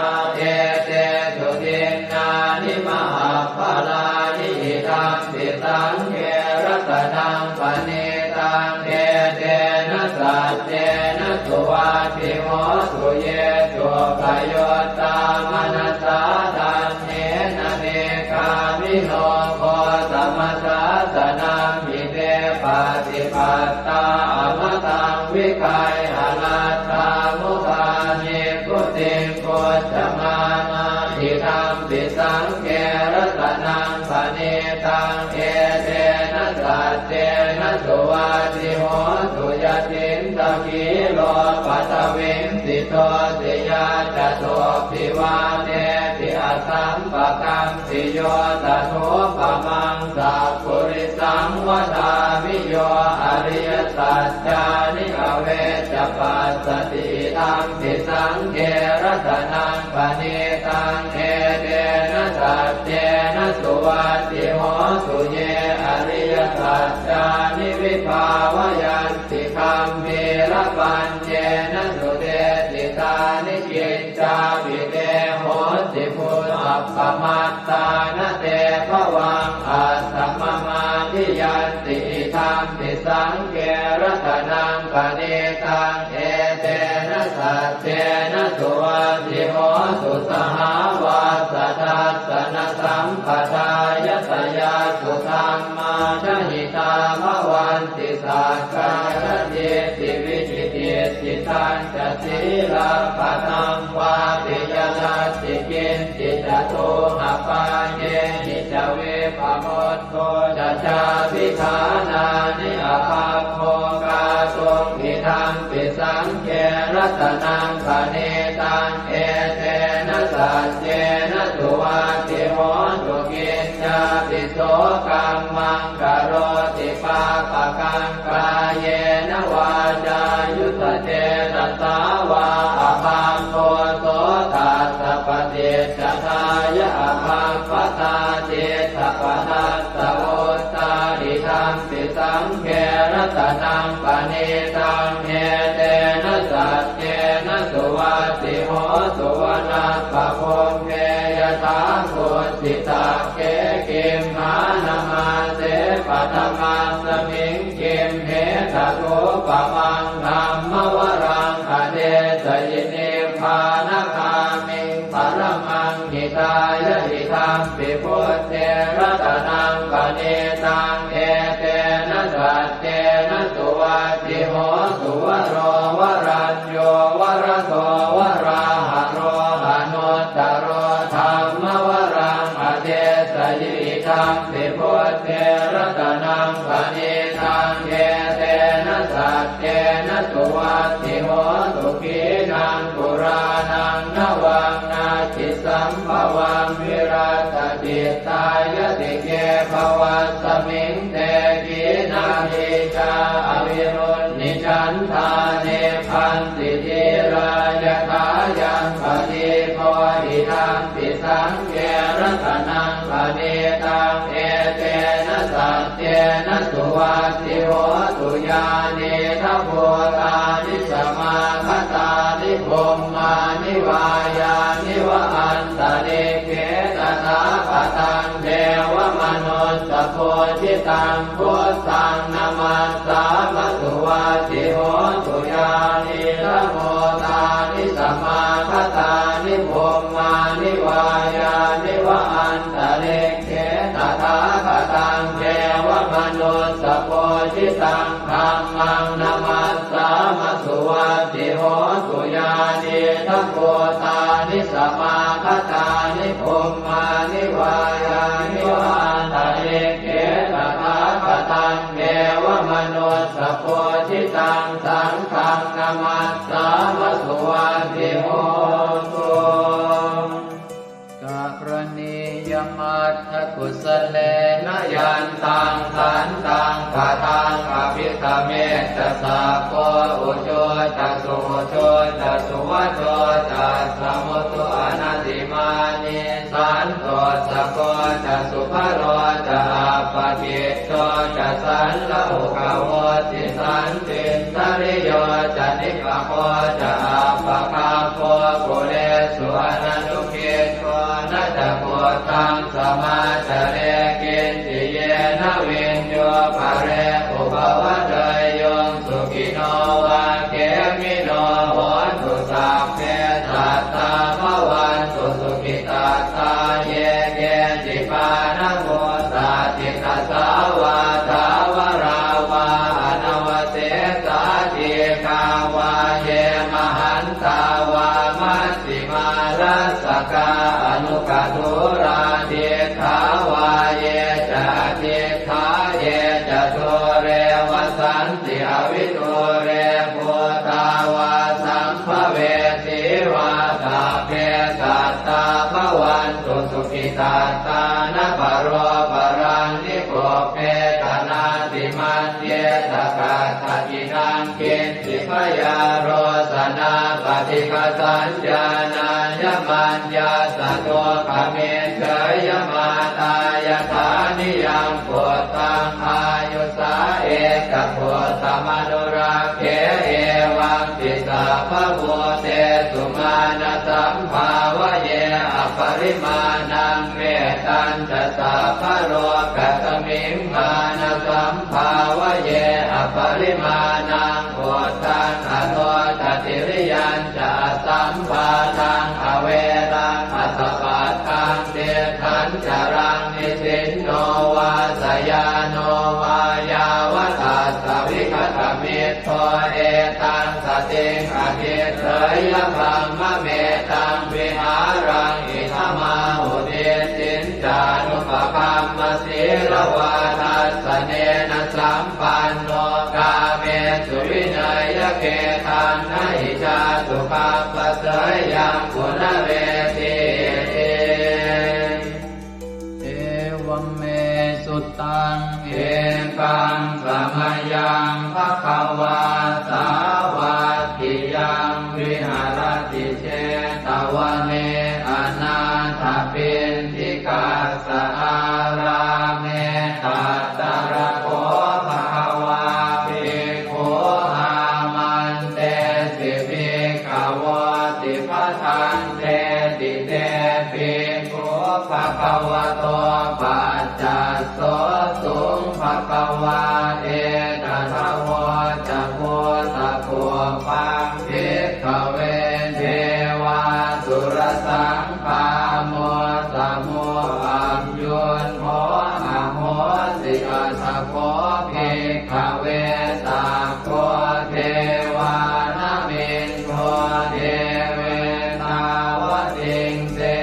etesu dinnāni mahapphalāni idampi saṅghe ratanaṃ paṇītaṃ etena saccena suvatthi hotu. Ye suppayuttā manasā daḷhena nikkāmino Amataṃ vigayha laddhā mudhā nibbutiṃ bhuñjamānā, idampi saṅghe ratanaṃ paṇītaṃ, etena saccena suvatthi hotu. Yathīndakhīlo paṭhaviṃ sito siyā, catubbhi vātebhi asampakampiyo, tathūpamaṃ sappurisaṃ vadāmi, yo ariyasaccāni avecca passati, idampi saṅghe ratanaṃ paṇītaṃ, etena saccena suvatthi hotu. Ye ariyasaccāni vibhāvayanti, gambhīrapaññena sudesitāni, kiccāpi te honti bhu- appamattāna, te bhavaṃ atthamamādiyanti, idampi saṅghe ratanaṃ paṇītaṃ, etena saccena suvatthi hotu. Sahāvassa-dassanasambhadāya tayassu dhammā jahitā bhavanti, sakkāyadiṭṭhi vicikicchitañca, sīlabbataṃ vāpi yadatthi kiñci, catūhapāyehi ca vippamu- ttho ca, cābhiṭhānāni abhabbo kātuṃ, idampi saṅghe ratanaṃ paṇītaṃ, etena saccena suvatthi hotu. Kiñcāpi so kammaṃ karoti pāpakaṃ, kāyena vācāyuda cetasā vā, abhabbo so tassa paṭicca- dāya abhabbatā diṭṭhapadassa vuttā, idampi saṅghe ratanaṃ paṇītaṃ, etena saccena suvatthi hotu. Vanappagumbe yathā kukkhitakkhē, gimhānamāse paṭhamasmiṃ gimhe, tathūpamaṃ dhammavaraṃ adesayi, nibbānagāmiṃ paramaṃ hitāya, idampi buddhe ratanaṃ paṇītaṃ, etena saccena suvatthi hotu. Varo varañño varado varāharo, anuttaro dhammavaraṃ adesayi, idampi buddhe ratanaṃ paṇītaṃ, etena saccena suvatthi hotu. Khīṇaṃ purāṇaṃ navaṃ natthi sambhavaṃ, virattacittāyatike bhavasmiṃ, te khīṇabījā avirūḷhichandā, nibbanti dhīrā yathāyampadīpo, idampi saṅghe ratanaṃ paṇītaṃ, etena saccena suvatthi hotu. Yānīdha bhūtāni samāgatāni, bhummāni vā yāni va antalikkhe, tathāgataṃ devamanussapūjitaṃ, buddhaṃ namassāma suvatthi hotu. Yānīdha bhūtāni samāgatāni, bhummāni vā yāni va antalikkhe, tathāgataṃ devamanussapūjitaṃ, dhammaṃ namassāma suvatthi hotu. Yānīdha bhūtāni samāgatāni, bhummāni vā yāni va antalikkhe, tathāgataṃ devamanussapūjitaṃ, saṅghaṃ namassāma suvatthi hotu. Karaṇīyamatthakusalena yantaṃ santaṃ padaṃ abhisamecca, sakko ujū ca suhujū ca suvaco cassa mudu anatimānī, santussako ca subharo ca appakicco ca sallahukavutti, santindriyo ca nipako ca appagabbho kulesu ananu giddho. Na ca khuddaṃ samācare kiñci yena viññū pare upavadeyyuṃ. Sukhino vā khemino hontu sabbe sattā bhavantu sukhitattā. Ye keci pāṇabhūtatthi tasā vā thāvarā vā anava vidūre bhūtā vā sambhavesī vā, sabbe sattā bhavantu sukhitattā. Na paro paraṃ nikubbetha, nātimaññetha katthaci naṃ kiñ ci. Byārosanā paṭighasaññā, nāññamaññassa dukkhamiccheyya. Mātā yathā niyaṃ puttaṃ, āyusā ekaputtamanurakkhe, evampi sabbabhūtesu, mānasambhāvaye aparimāṇaṃ. Mettañca sabbalokasmiṃ, mānasambhāvaye aparimāṇaṃ, uddhaṃ adho ca tiriyañca, asambādhaṃ averaṃ asapattaṃ. Tiṭṭhañcaraṃ nisinno vā, sayāno vā yāvatassa vigatamiddho, etaṃ satiṃ adhiṭṭheyya, brahmametaṃ vihāraṃ idhamāhu. Diṭṭhiñcānupagamma sīlavā dassanena sampanno, kāmesu vineyya gedhaṃ, na hi jātu gabbhaseyyaṃ punaretīti. Evaṃ me sutaṃ. Ekaṃ samayaṃ bhagavā sāvatthiyaṃ viharati jetavane anāthapiṇḍikassa ārāme. Tatra kho bhagavā bhikkhū āmantesi bhikkhavoti. Bhadanteti te bhikkhū bhagavato paccassosuṃ. Bhagavā etadavoca. Bhūtapubbaṃ bhikkhave devāsurasaṅgāmo, samūham yutthō ahosi. Atha kho bhikkhave sakko devānamindo devetāvatiṃse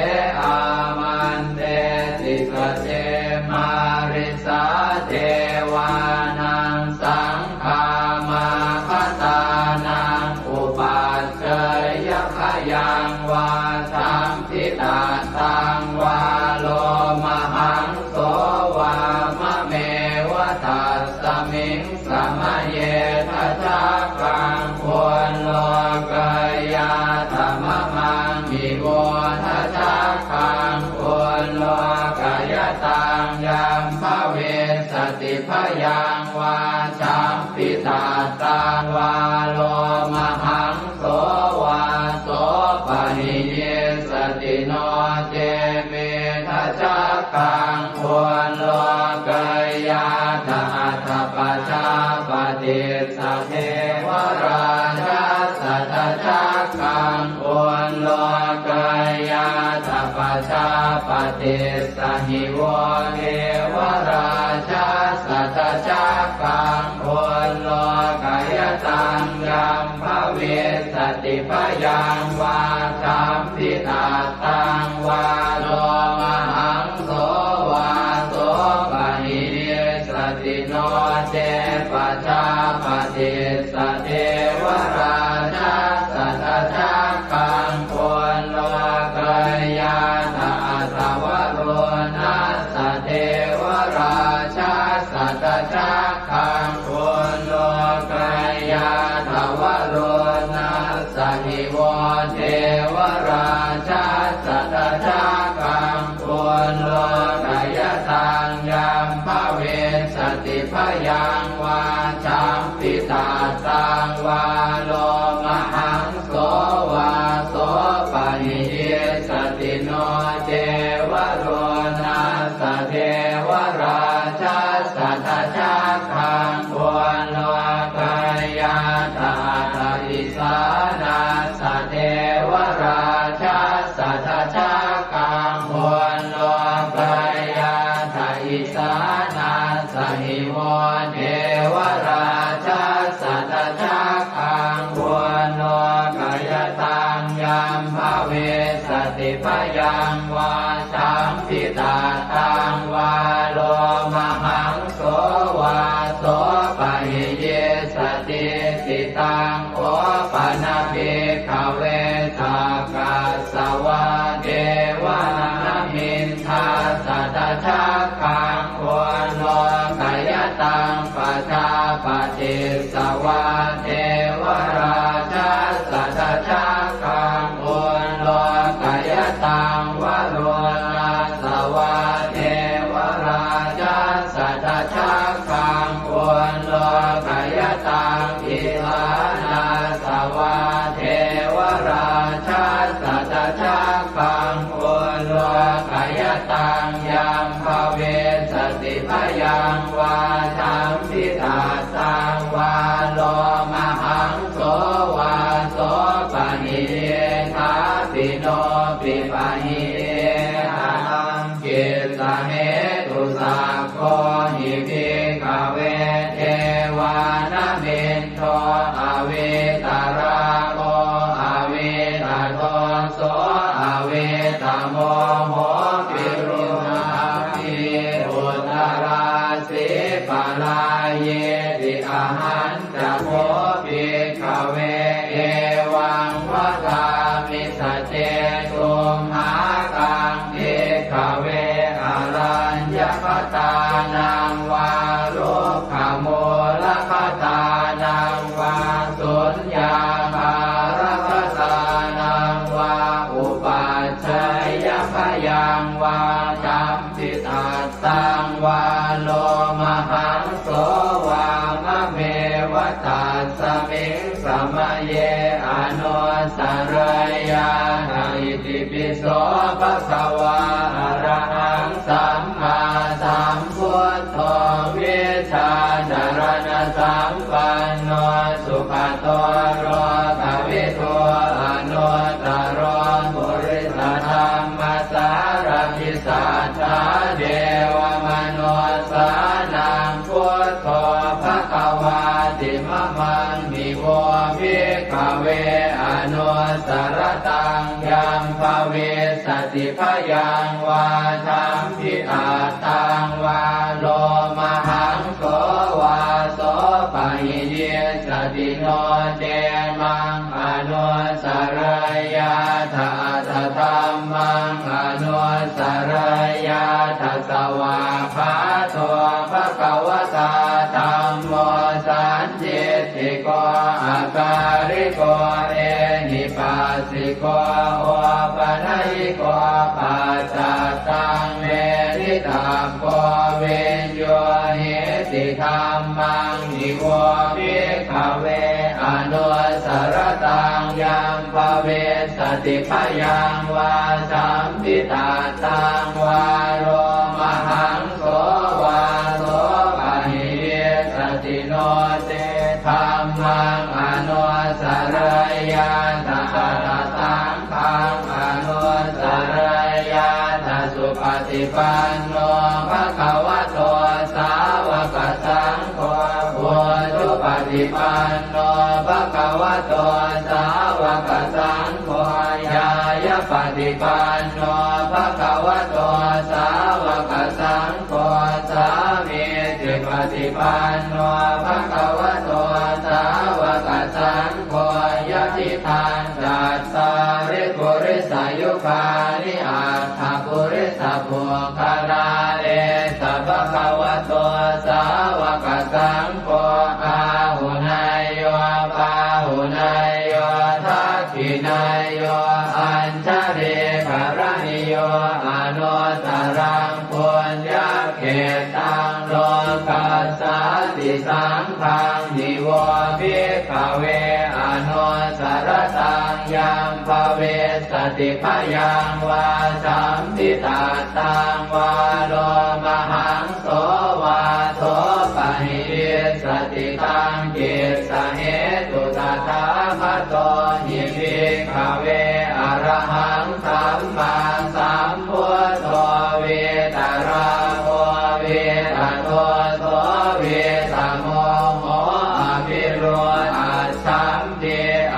āmantesi. Sace mārisā devānaṃ saṅgāmā bhadānaṃ upajjheyya, bhayaṃ vā sampittattaṃ vā lomahaṃso vā mameva tasmiṃ samaye. Dhajaggaṃ ullokayātha mamaṃ ivo, dhajaggaṃ ullokayataṃ yaṃ bhavissati bhayaṃ vā sampittattaṃ vā lomahaṃso vā so pahiyissati. No ce me dhajaggaṃ ullokayātha, atha pajāpatissa devarājassa dhajaggaṃ ullokayātha, pajāpatissa hi vo devarājassa dhajaggaṃ ullokayataṃ yaṃ bhavissati bhayaṃ vā sampittattaṃ vā lomahaṃso vā so pahiyissati. No ce pajāpatissa devarājassa dhajaggaṃ ullokayātha, atha varuṇassa devarājassa dhajaggaṃ ullokayātha, varuṇassa hi vo devarājassa dhajaggaṃ ullokayataṃ yaṃ bhavissati bhayaṃ vā sampittattaṃ vā lomahaṃso vā so pahiyissati. No ce varuṇassa devarājassa dhajaggaṃ ullokayātha, atha isānassa devarājassa dhajaggaṃ ullokayātha, isānassa hi vo devarājassa dhajaggaṃ ullokayataṃ yaṃ bhavissati bhayaṃ vā sampittattaṃ vā lomahaṃso vā so pahiyissati. Jambitattaṃ vā lomahaṃso vā, sopahi iddhāpi nopi pahi iddha. Taṃ kissa hetu, sakko hi bhikkhave devānamin do avītarāgo avītadoso avītamoho virūḷhapī uttarāsī parāyīti. Ahañca kho bhikkhave evaṃ vadāmi saccesumhākaṃ. Bhikkhave araññagatānaṃ vā rukkhamūlagatānaṃ vā suññāgāragatānaṃ vā upajjhāyabhayaṃ vā jambitattaṃ vā lomahaṃso vā mameva tasmiṃ samaye anussarayyātha. Itipi so bhagavā arahaṃ sammāsambuddho vijjācaraṇasampanno sugato lokavidū anuttaro purisadammasārathi satthā devamanussānaṃ buddho bhagavāti. Mamaṃ hi vo bhikkhave anussarattaṃ yaṃ bhavissati bhayaṃ vā jambitattaṃ vā lomahaṃso vā sopahi issati no ce maṃ anussarayyātha atha dhammaṃ anussarayyātha. Svākkhāto bhagavatā dhammo sandiṭṭhiko akāliko ehipassiko opanayiko paccattaṃ veditabbo viññūhīti. Dhammaṃ hi vo bhikkhave anussarattaṃ yaṃ bhavissati bhayaṃ vā jambitattaṃ vā lomahaṃso vā sopahi issati no ce dhammaṃ anussarayyātha atha saṅghaṃ anussarayyātha. Supaṭipanno bhagavato sāvakasaṅgho ujupaṭipanno bhagavato sāvakasaṅgho ñāyapaṭipanno bhagavato sāvakasaṅgho sāmīcipaṭipanno bhagavato sāvakasaṅgho yadidaṃ cattāri purisayugāni aṭṭha purisapuggalā esa bhagavato sāvakasaṅgho āhuneyyo pāhuneyyo dakkhiṇeyyo añjalikaraṇīyo anuttaraṃ puññakkhettaṃ lokassāti. Saṅghaṃ hi vo bhikkhave anussarattaṃ yaṃ bhavissati bhayaṃ vā jambitattaṃ vā lomahaṃso vā sopahi issati taṃ kissa hetu tathāgato hi bhikkhave arahaṃ sammāsambuddho vītarāgo vītadoso vītamoho avirūḷhaccham pi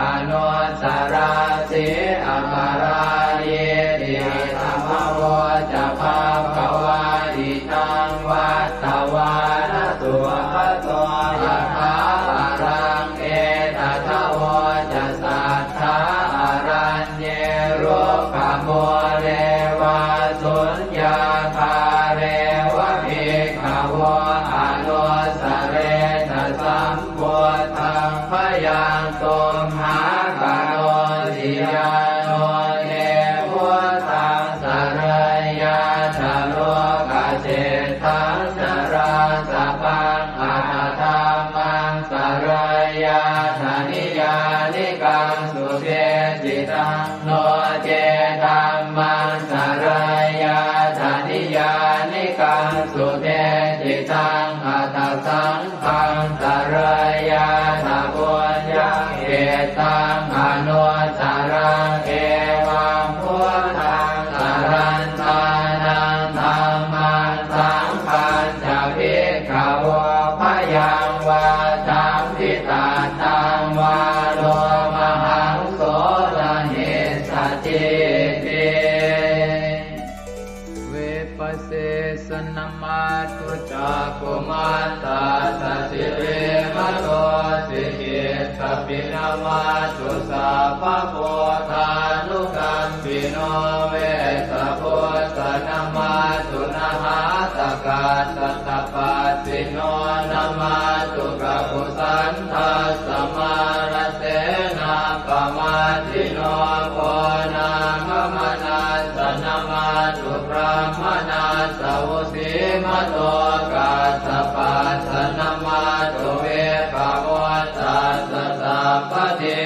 anusarāsi aparājīti. Idamavoca bhagavā idaṃ vattavāna sugato yathā paraṃ etadavoca satthā araññe rukkhamūle vā suññāgāre va bhikkhavo anussarena sam buddhaṃ bhayaṃ tumhākarosi. Yāno te buddhaṃ sarayyātha lokaseṭṭhaṃ narāsabhaṃ atha dhammaṃ sarayyātha niyyānikaṃ sudesitaṃ no ce dhammaṃ sarayyātha niyyānikaṃ sudesitaṃ taṃ anuttaraṃ. Evaṃ buddhaṃ sarantānaṃ dhammaṃ saṅghañca bhikkhavo bhayaṃ vā champi tattaṃ vā lomahaṃso na hissatī ti. Vipasīsa namatthu cakkhumantassa sirīmato, sikhīttapi namatthu sabbabuddhānukampino, Vessabhussa namatthu nhātakassa tapassino, namatthu kakusandhassa mārasenappamaddino, Konāgamanassa namatthu brāhmaṇassa vusīmato, Kassapassa namatthu vippamuttassa sabbadhi,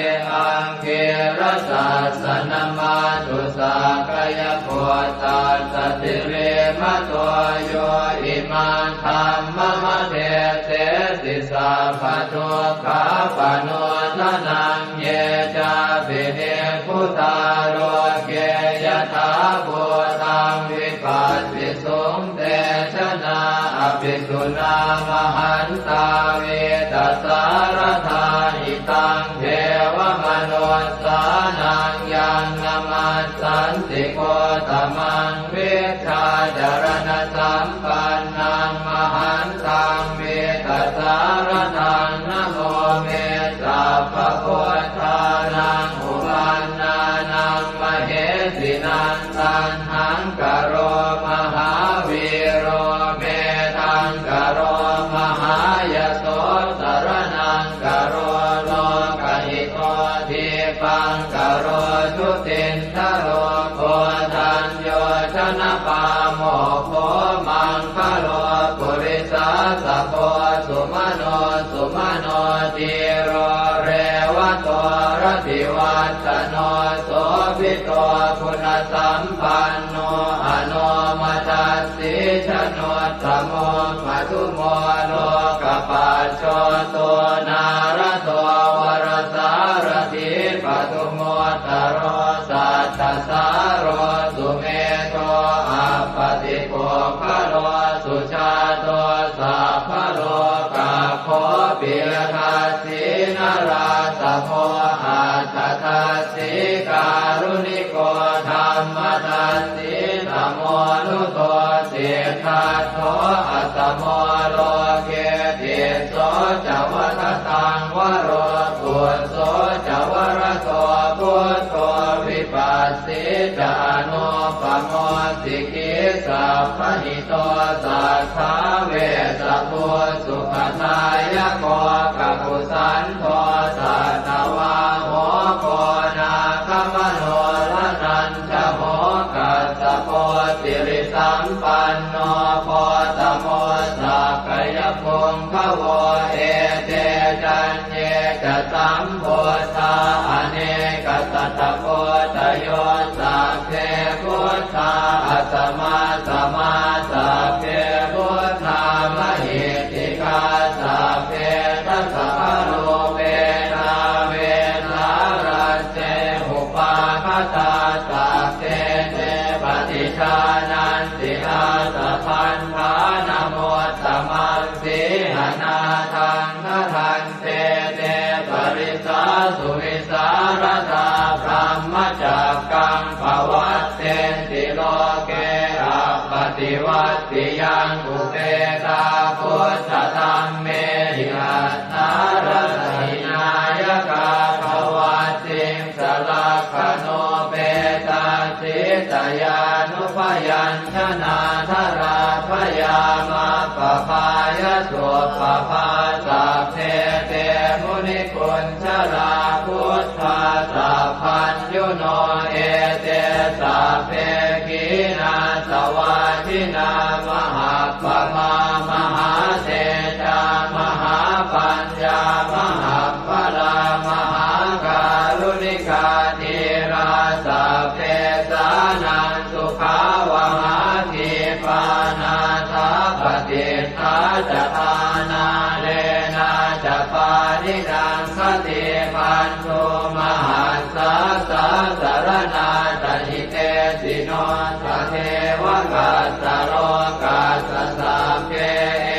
Aṅgīrasassa namatthu sakyaputtassa sirīmato, yo imaṃ dhammamadesesi sabbadukkhāpanūdanaṃ. Ye cāpi nibbutā loke yathābhūtaṃ vipassisuṃ, te janā apisuṇā mahantā vītasāradā. Hitaṃ devamanussānaṃ yaṃ namassanti gotamaṃ, vijjācaraṇasampannaṃ mahantaṃ vītasāradaṃ. Namo me sabbabuddhānaṃ uppannānaṃ mahesinaṃ, Taṇhaṅkaro mahāvīro Medhaṅkaro mahāyaso, Saraṇaṅkaro lokahito, Dīpaṅkaro jutindharo, Koṇḍañño janapāmokkho, Maṅgalo purisāsabho, Sumano sumano dhīro, Revato rativaḍḍhano, Sobhito guṇasampanno, Anomadassī januttamo, Madhumo lokapajjoto, Nārado varasārathī, Padumu ttaro sattasāro, Sumedho appaṭipuggalo, Sujāto sabbalokaggo, Piyadassī narāsabho, Atthadassī kāruṇiko, Dhammadassī tamonudo, Siddhattho asamo loke, Tisso ca vadataṃ varo, Phusso ca varado buddho, Vipassī ca anuppamo, Sikhī sabbahito satthā, Vessabhū sukhadāyako, Kakusandho satthavāho, Koṇāgamano raṇañ jaho, Kassapo sirisampanno, Gotamo sakyapuṅgavo. Ete caññe ca sambuddhā, anekasatakoṭayo, Sabbe buddhā asamassamā, Sabbe buddhā mahiddhikā, Sabbe dasabalūpetā, Vesālā te upāgatā, Sabbe te paṭijānanti, Ātabandhanamuttamaṃ. Sīhanāthaṃ gaṇhanti, Te parisāsu vivīsāradā, Brahmacakkaṃ pavattenti loke, Appaṭivattiyaṃ upetā, Buddhadhammehi attarata hinayakā, Dvattiṃsalakkhaṇūpetā, Sītayānubyañjanā, Jalābhayamakkhapāya suppabhā. Sabbe te munikuñjalā, Buddhā sabbaññuno, Ete sabbe khīṇāsavā, Jinā mahappamā, Mahātejā mahāpaññā, Mahappalā mahākāruṇikā, Dhīrā sabbesānaṃ sukhāvahā, Khipā nāthapaṭiṭṭhā ca, Āṇānenā ca pāṇinaṃ, Te bandhū mahassāsā saraṇā ca hitesino, sadevakassa lokassa sabbe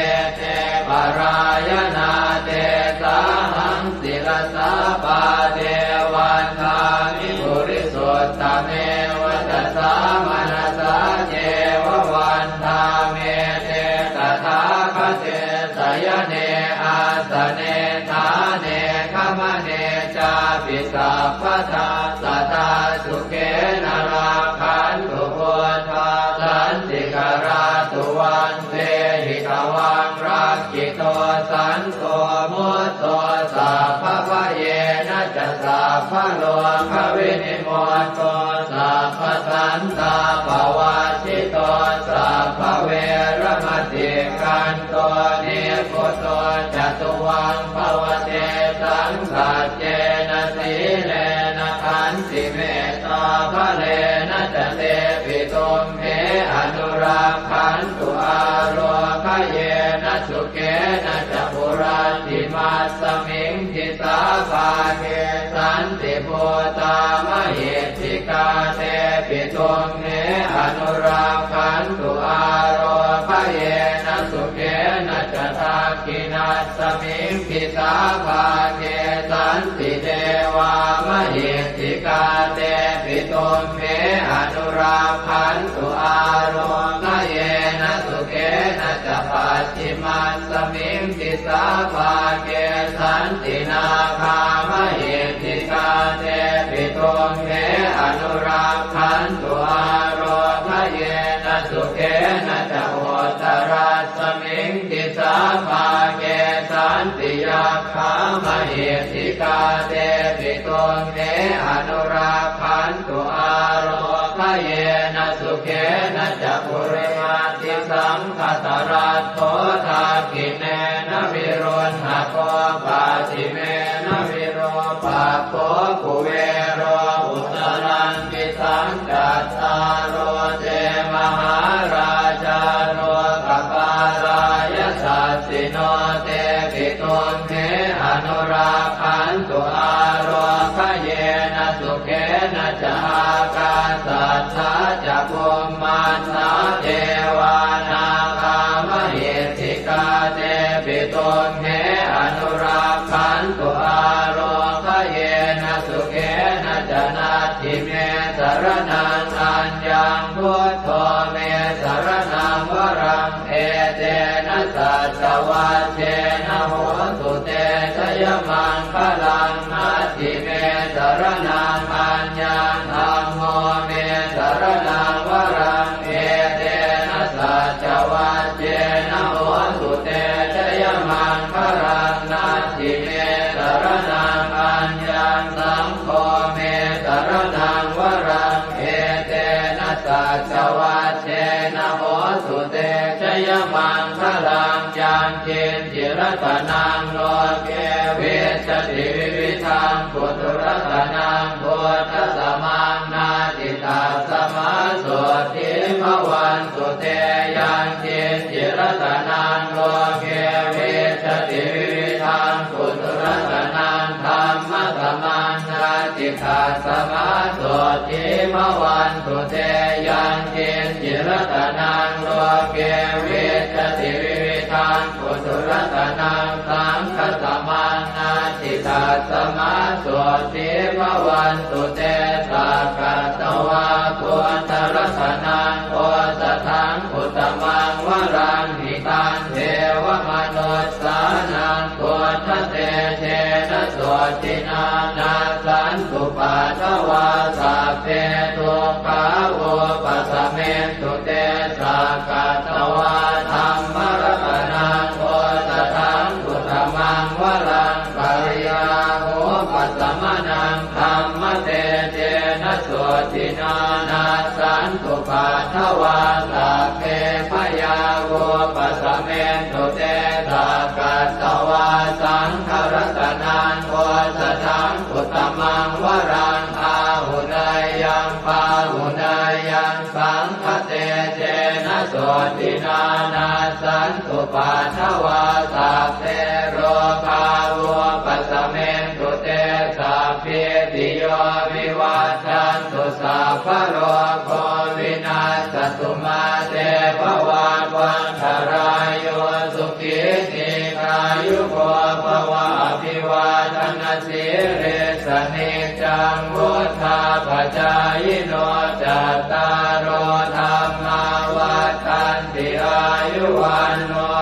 ete parāyanā, tesāhaṃ sirasā pāde vandāmi purisuttame. Vacasā manasā ceva vandāmete tathāgate, sayane āsane ṭhāne gamane cāpi sabbadā, sadā sukhena rakkhantu buddhā santikarā. Tuvaṃ vehi tvaṃ rakkhito santo mutto, sabbabhayena ca sabbarogavinimutto, sabbasantāpavajjito, sabbaveramatikkanto nibbuto ca tuvaṃ bhava. Tesaṃ saccena sīlena khantimettābalena ca, tepi tumhe anurakkhantu ārogyena sukhena ca. Puratthimassa miṃ disābhāge santibhūtā mahiddhikā, tepi tumhe anurakkhantu ārogyena sukhena ca. Dakkhiṇassa miṃ disābhāge santidevā mahiddhikā, tepi tumhe anurakkhantu ārogyena sukhena ca. Pacchimassa miṃ disābhāge santināgā mahiddhikā, tepi tumhe anurakkhantu ārogyena sukhena ca. Uttarassa miṃ disābhāge santiyak khā mahiddhikā, tepi tumhe anurakkhantu ārogyena sukhena ca. Purimaṭṭhisaṅkhasāraddho dakkhiṇena viruḷhako, pacchimena virūpakkho kuvero uttaraṃ disaṃ. Cattāro te mahārājā lokapālā yasassino, tepi tumhe anurakkhantu ārogyena sukhena ca. Ākāsaṭṭhā ca bhummaṭṭhā devā nāgā mahiddhikā, tepi tumhe anurakkhantu ārogyena sukhena ca. Natthi me saraṇaṃ aññaṃ, buddho me saraṇaṃ varaṃ, etena saccavajjena hotu te jayamaṅgalaṃ. Natthi me saraṇaṃ aññaṃ, dhammo me saraṇaṃ varaṃ, etena saccavajjena hotu te jayamaṅgalaṃ. Natthi me saraṇaṃ aññaṃ, saṅgho me saraṇaṃ varaṃ, etena saccavajjena hotu te jayamaṅgalaṃ. Yaṅkiñci ratanaṃ loke vijjati vividhaṃ puthu, ratanaṃ buddhasamaṃ natthi, tasmā sotthī bhavantu te. Yaṅkiñci ratanaṃ loke vijjati vividhaṃ puthu, ratanaṃ dhammasamaṃ natthi, tasmā sotthī bhavantu te. Yaṅkiñci ratanaṃ loke vijjati vividhaṃ puthu, ratanaṃ saṅghasamaṃ natthi, tasmā sotthī bhavantu te. Sakkatvā buddharatanaṃ osathaṃ uttamaṃ varaṃ, hitaṃ devamanussānaṃ buddhatejena sotthinā, nassantupaddavā sabbe dukkhā vūpasamentu te. Sakkatvā dhammaratanaṃ osathaṃ uttamaṃ varaṃ, bhayāvūpasamanaṃ dhammatejena sotthinā, nassantupaddavā sabbe bhayā vūpasamentu te. Sakkatvā saṅgharatanaṃ osathaṃ uttamaṃ varaṃ, āhuneyyaṃ pāhuneyyaṃ saṅghatejena sotthinā, nassantupaddavā sabbe rogā vūpasamentu sīlissa niccaṃ vuḍḍhāpacāyino, cattāro dhammā vaḍḍhanti: āyu vaṇṇo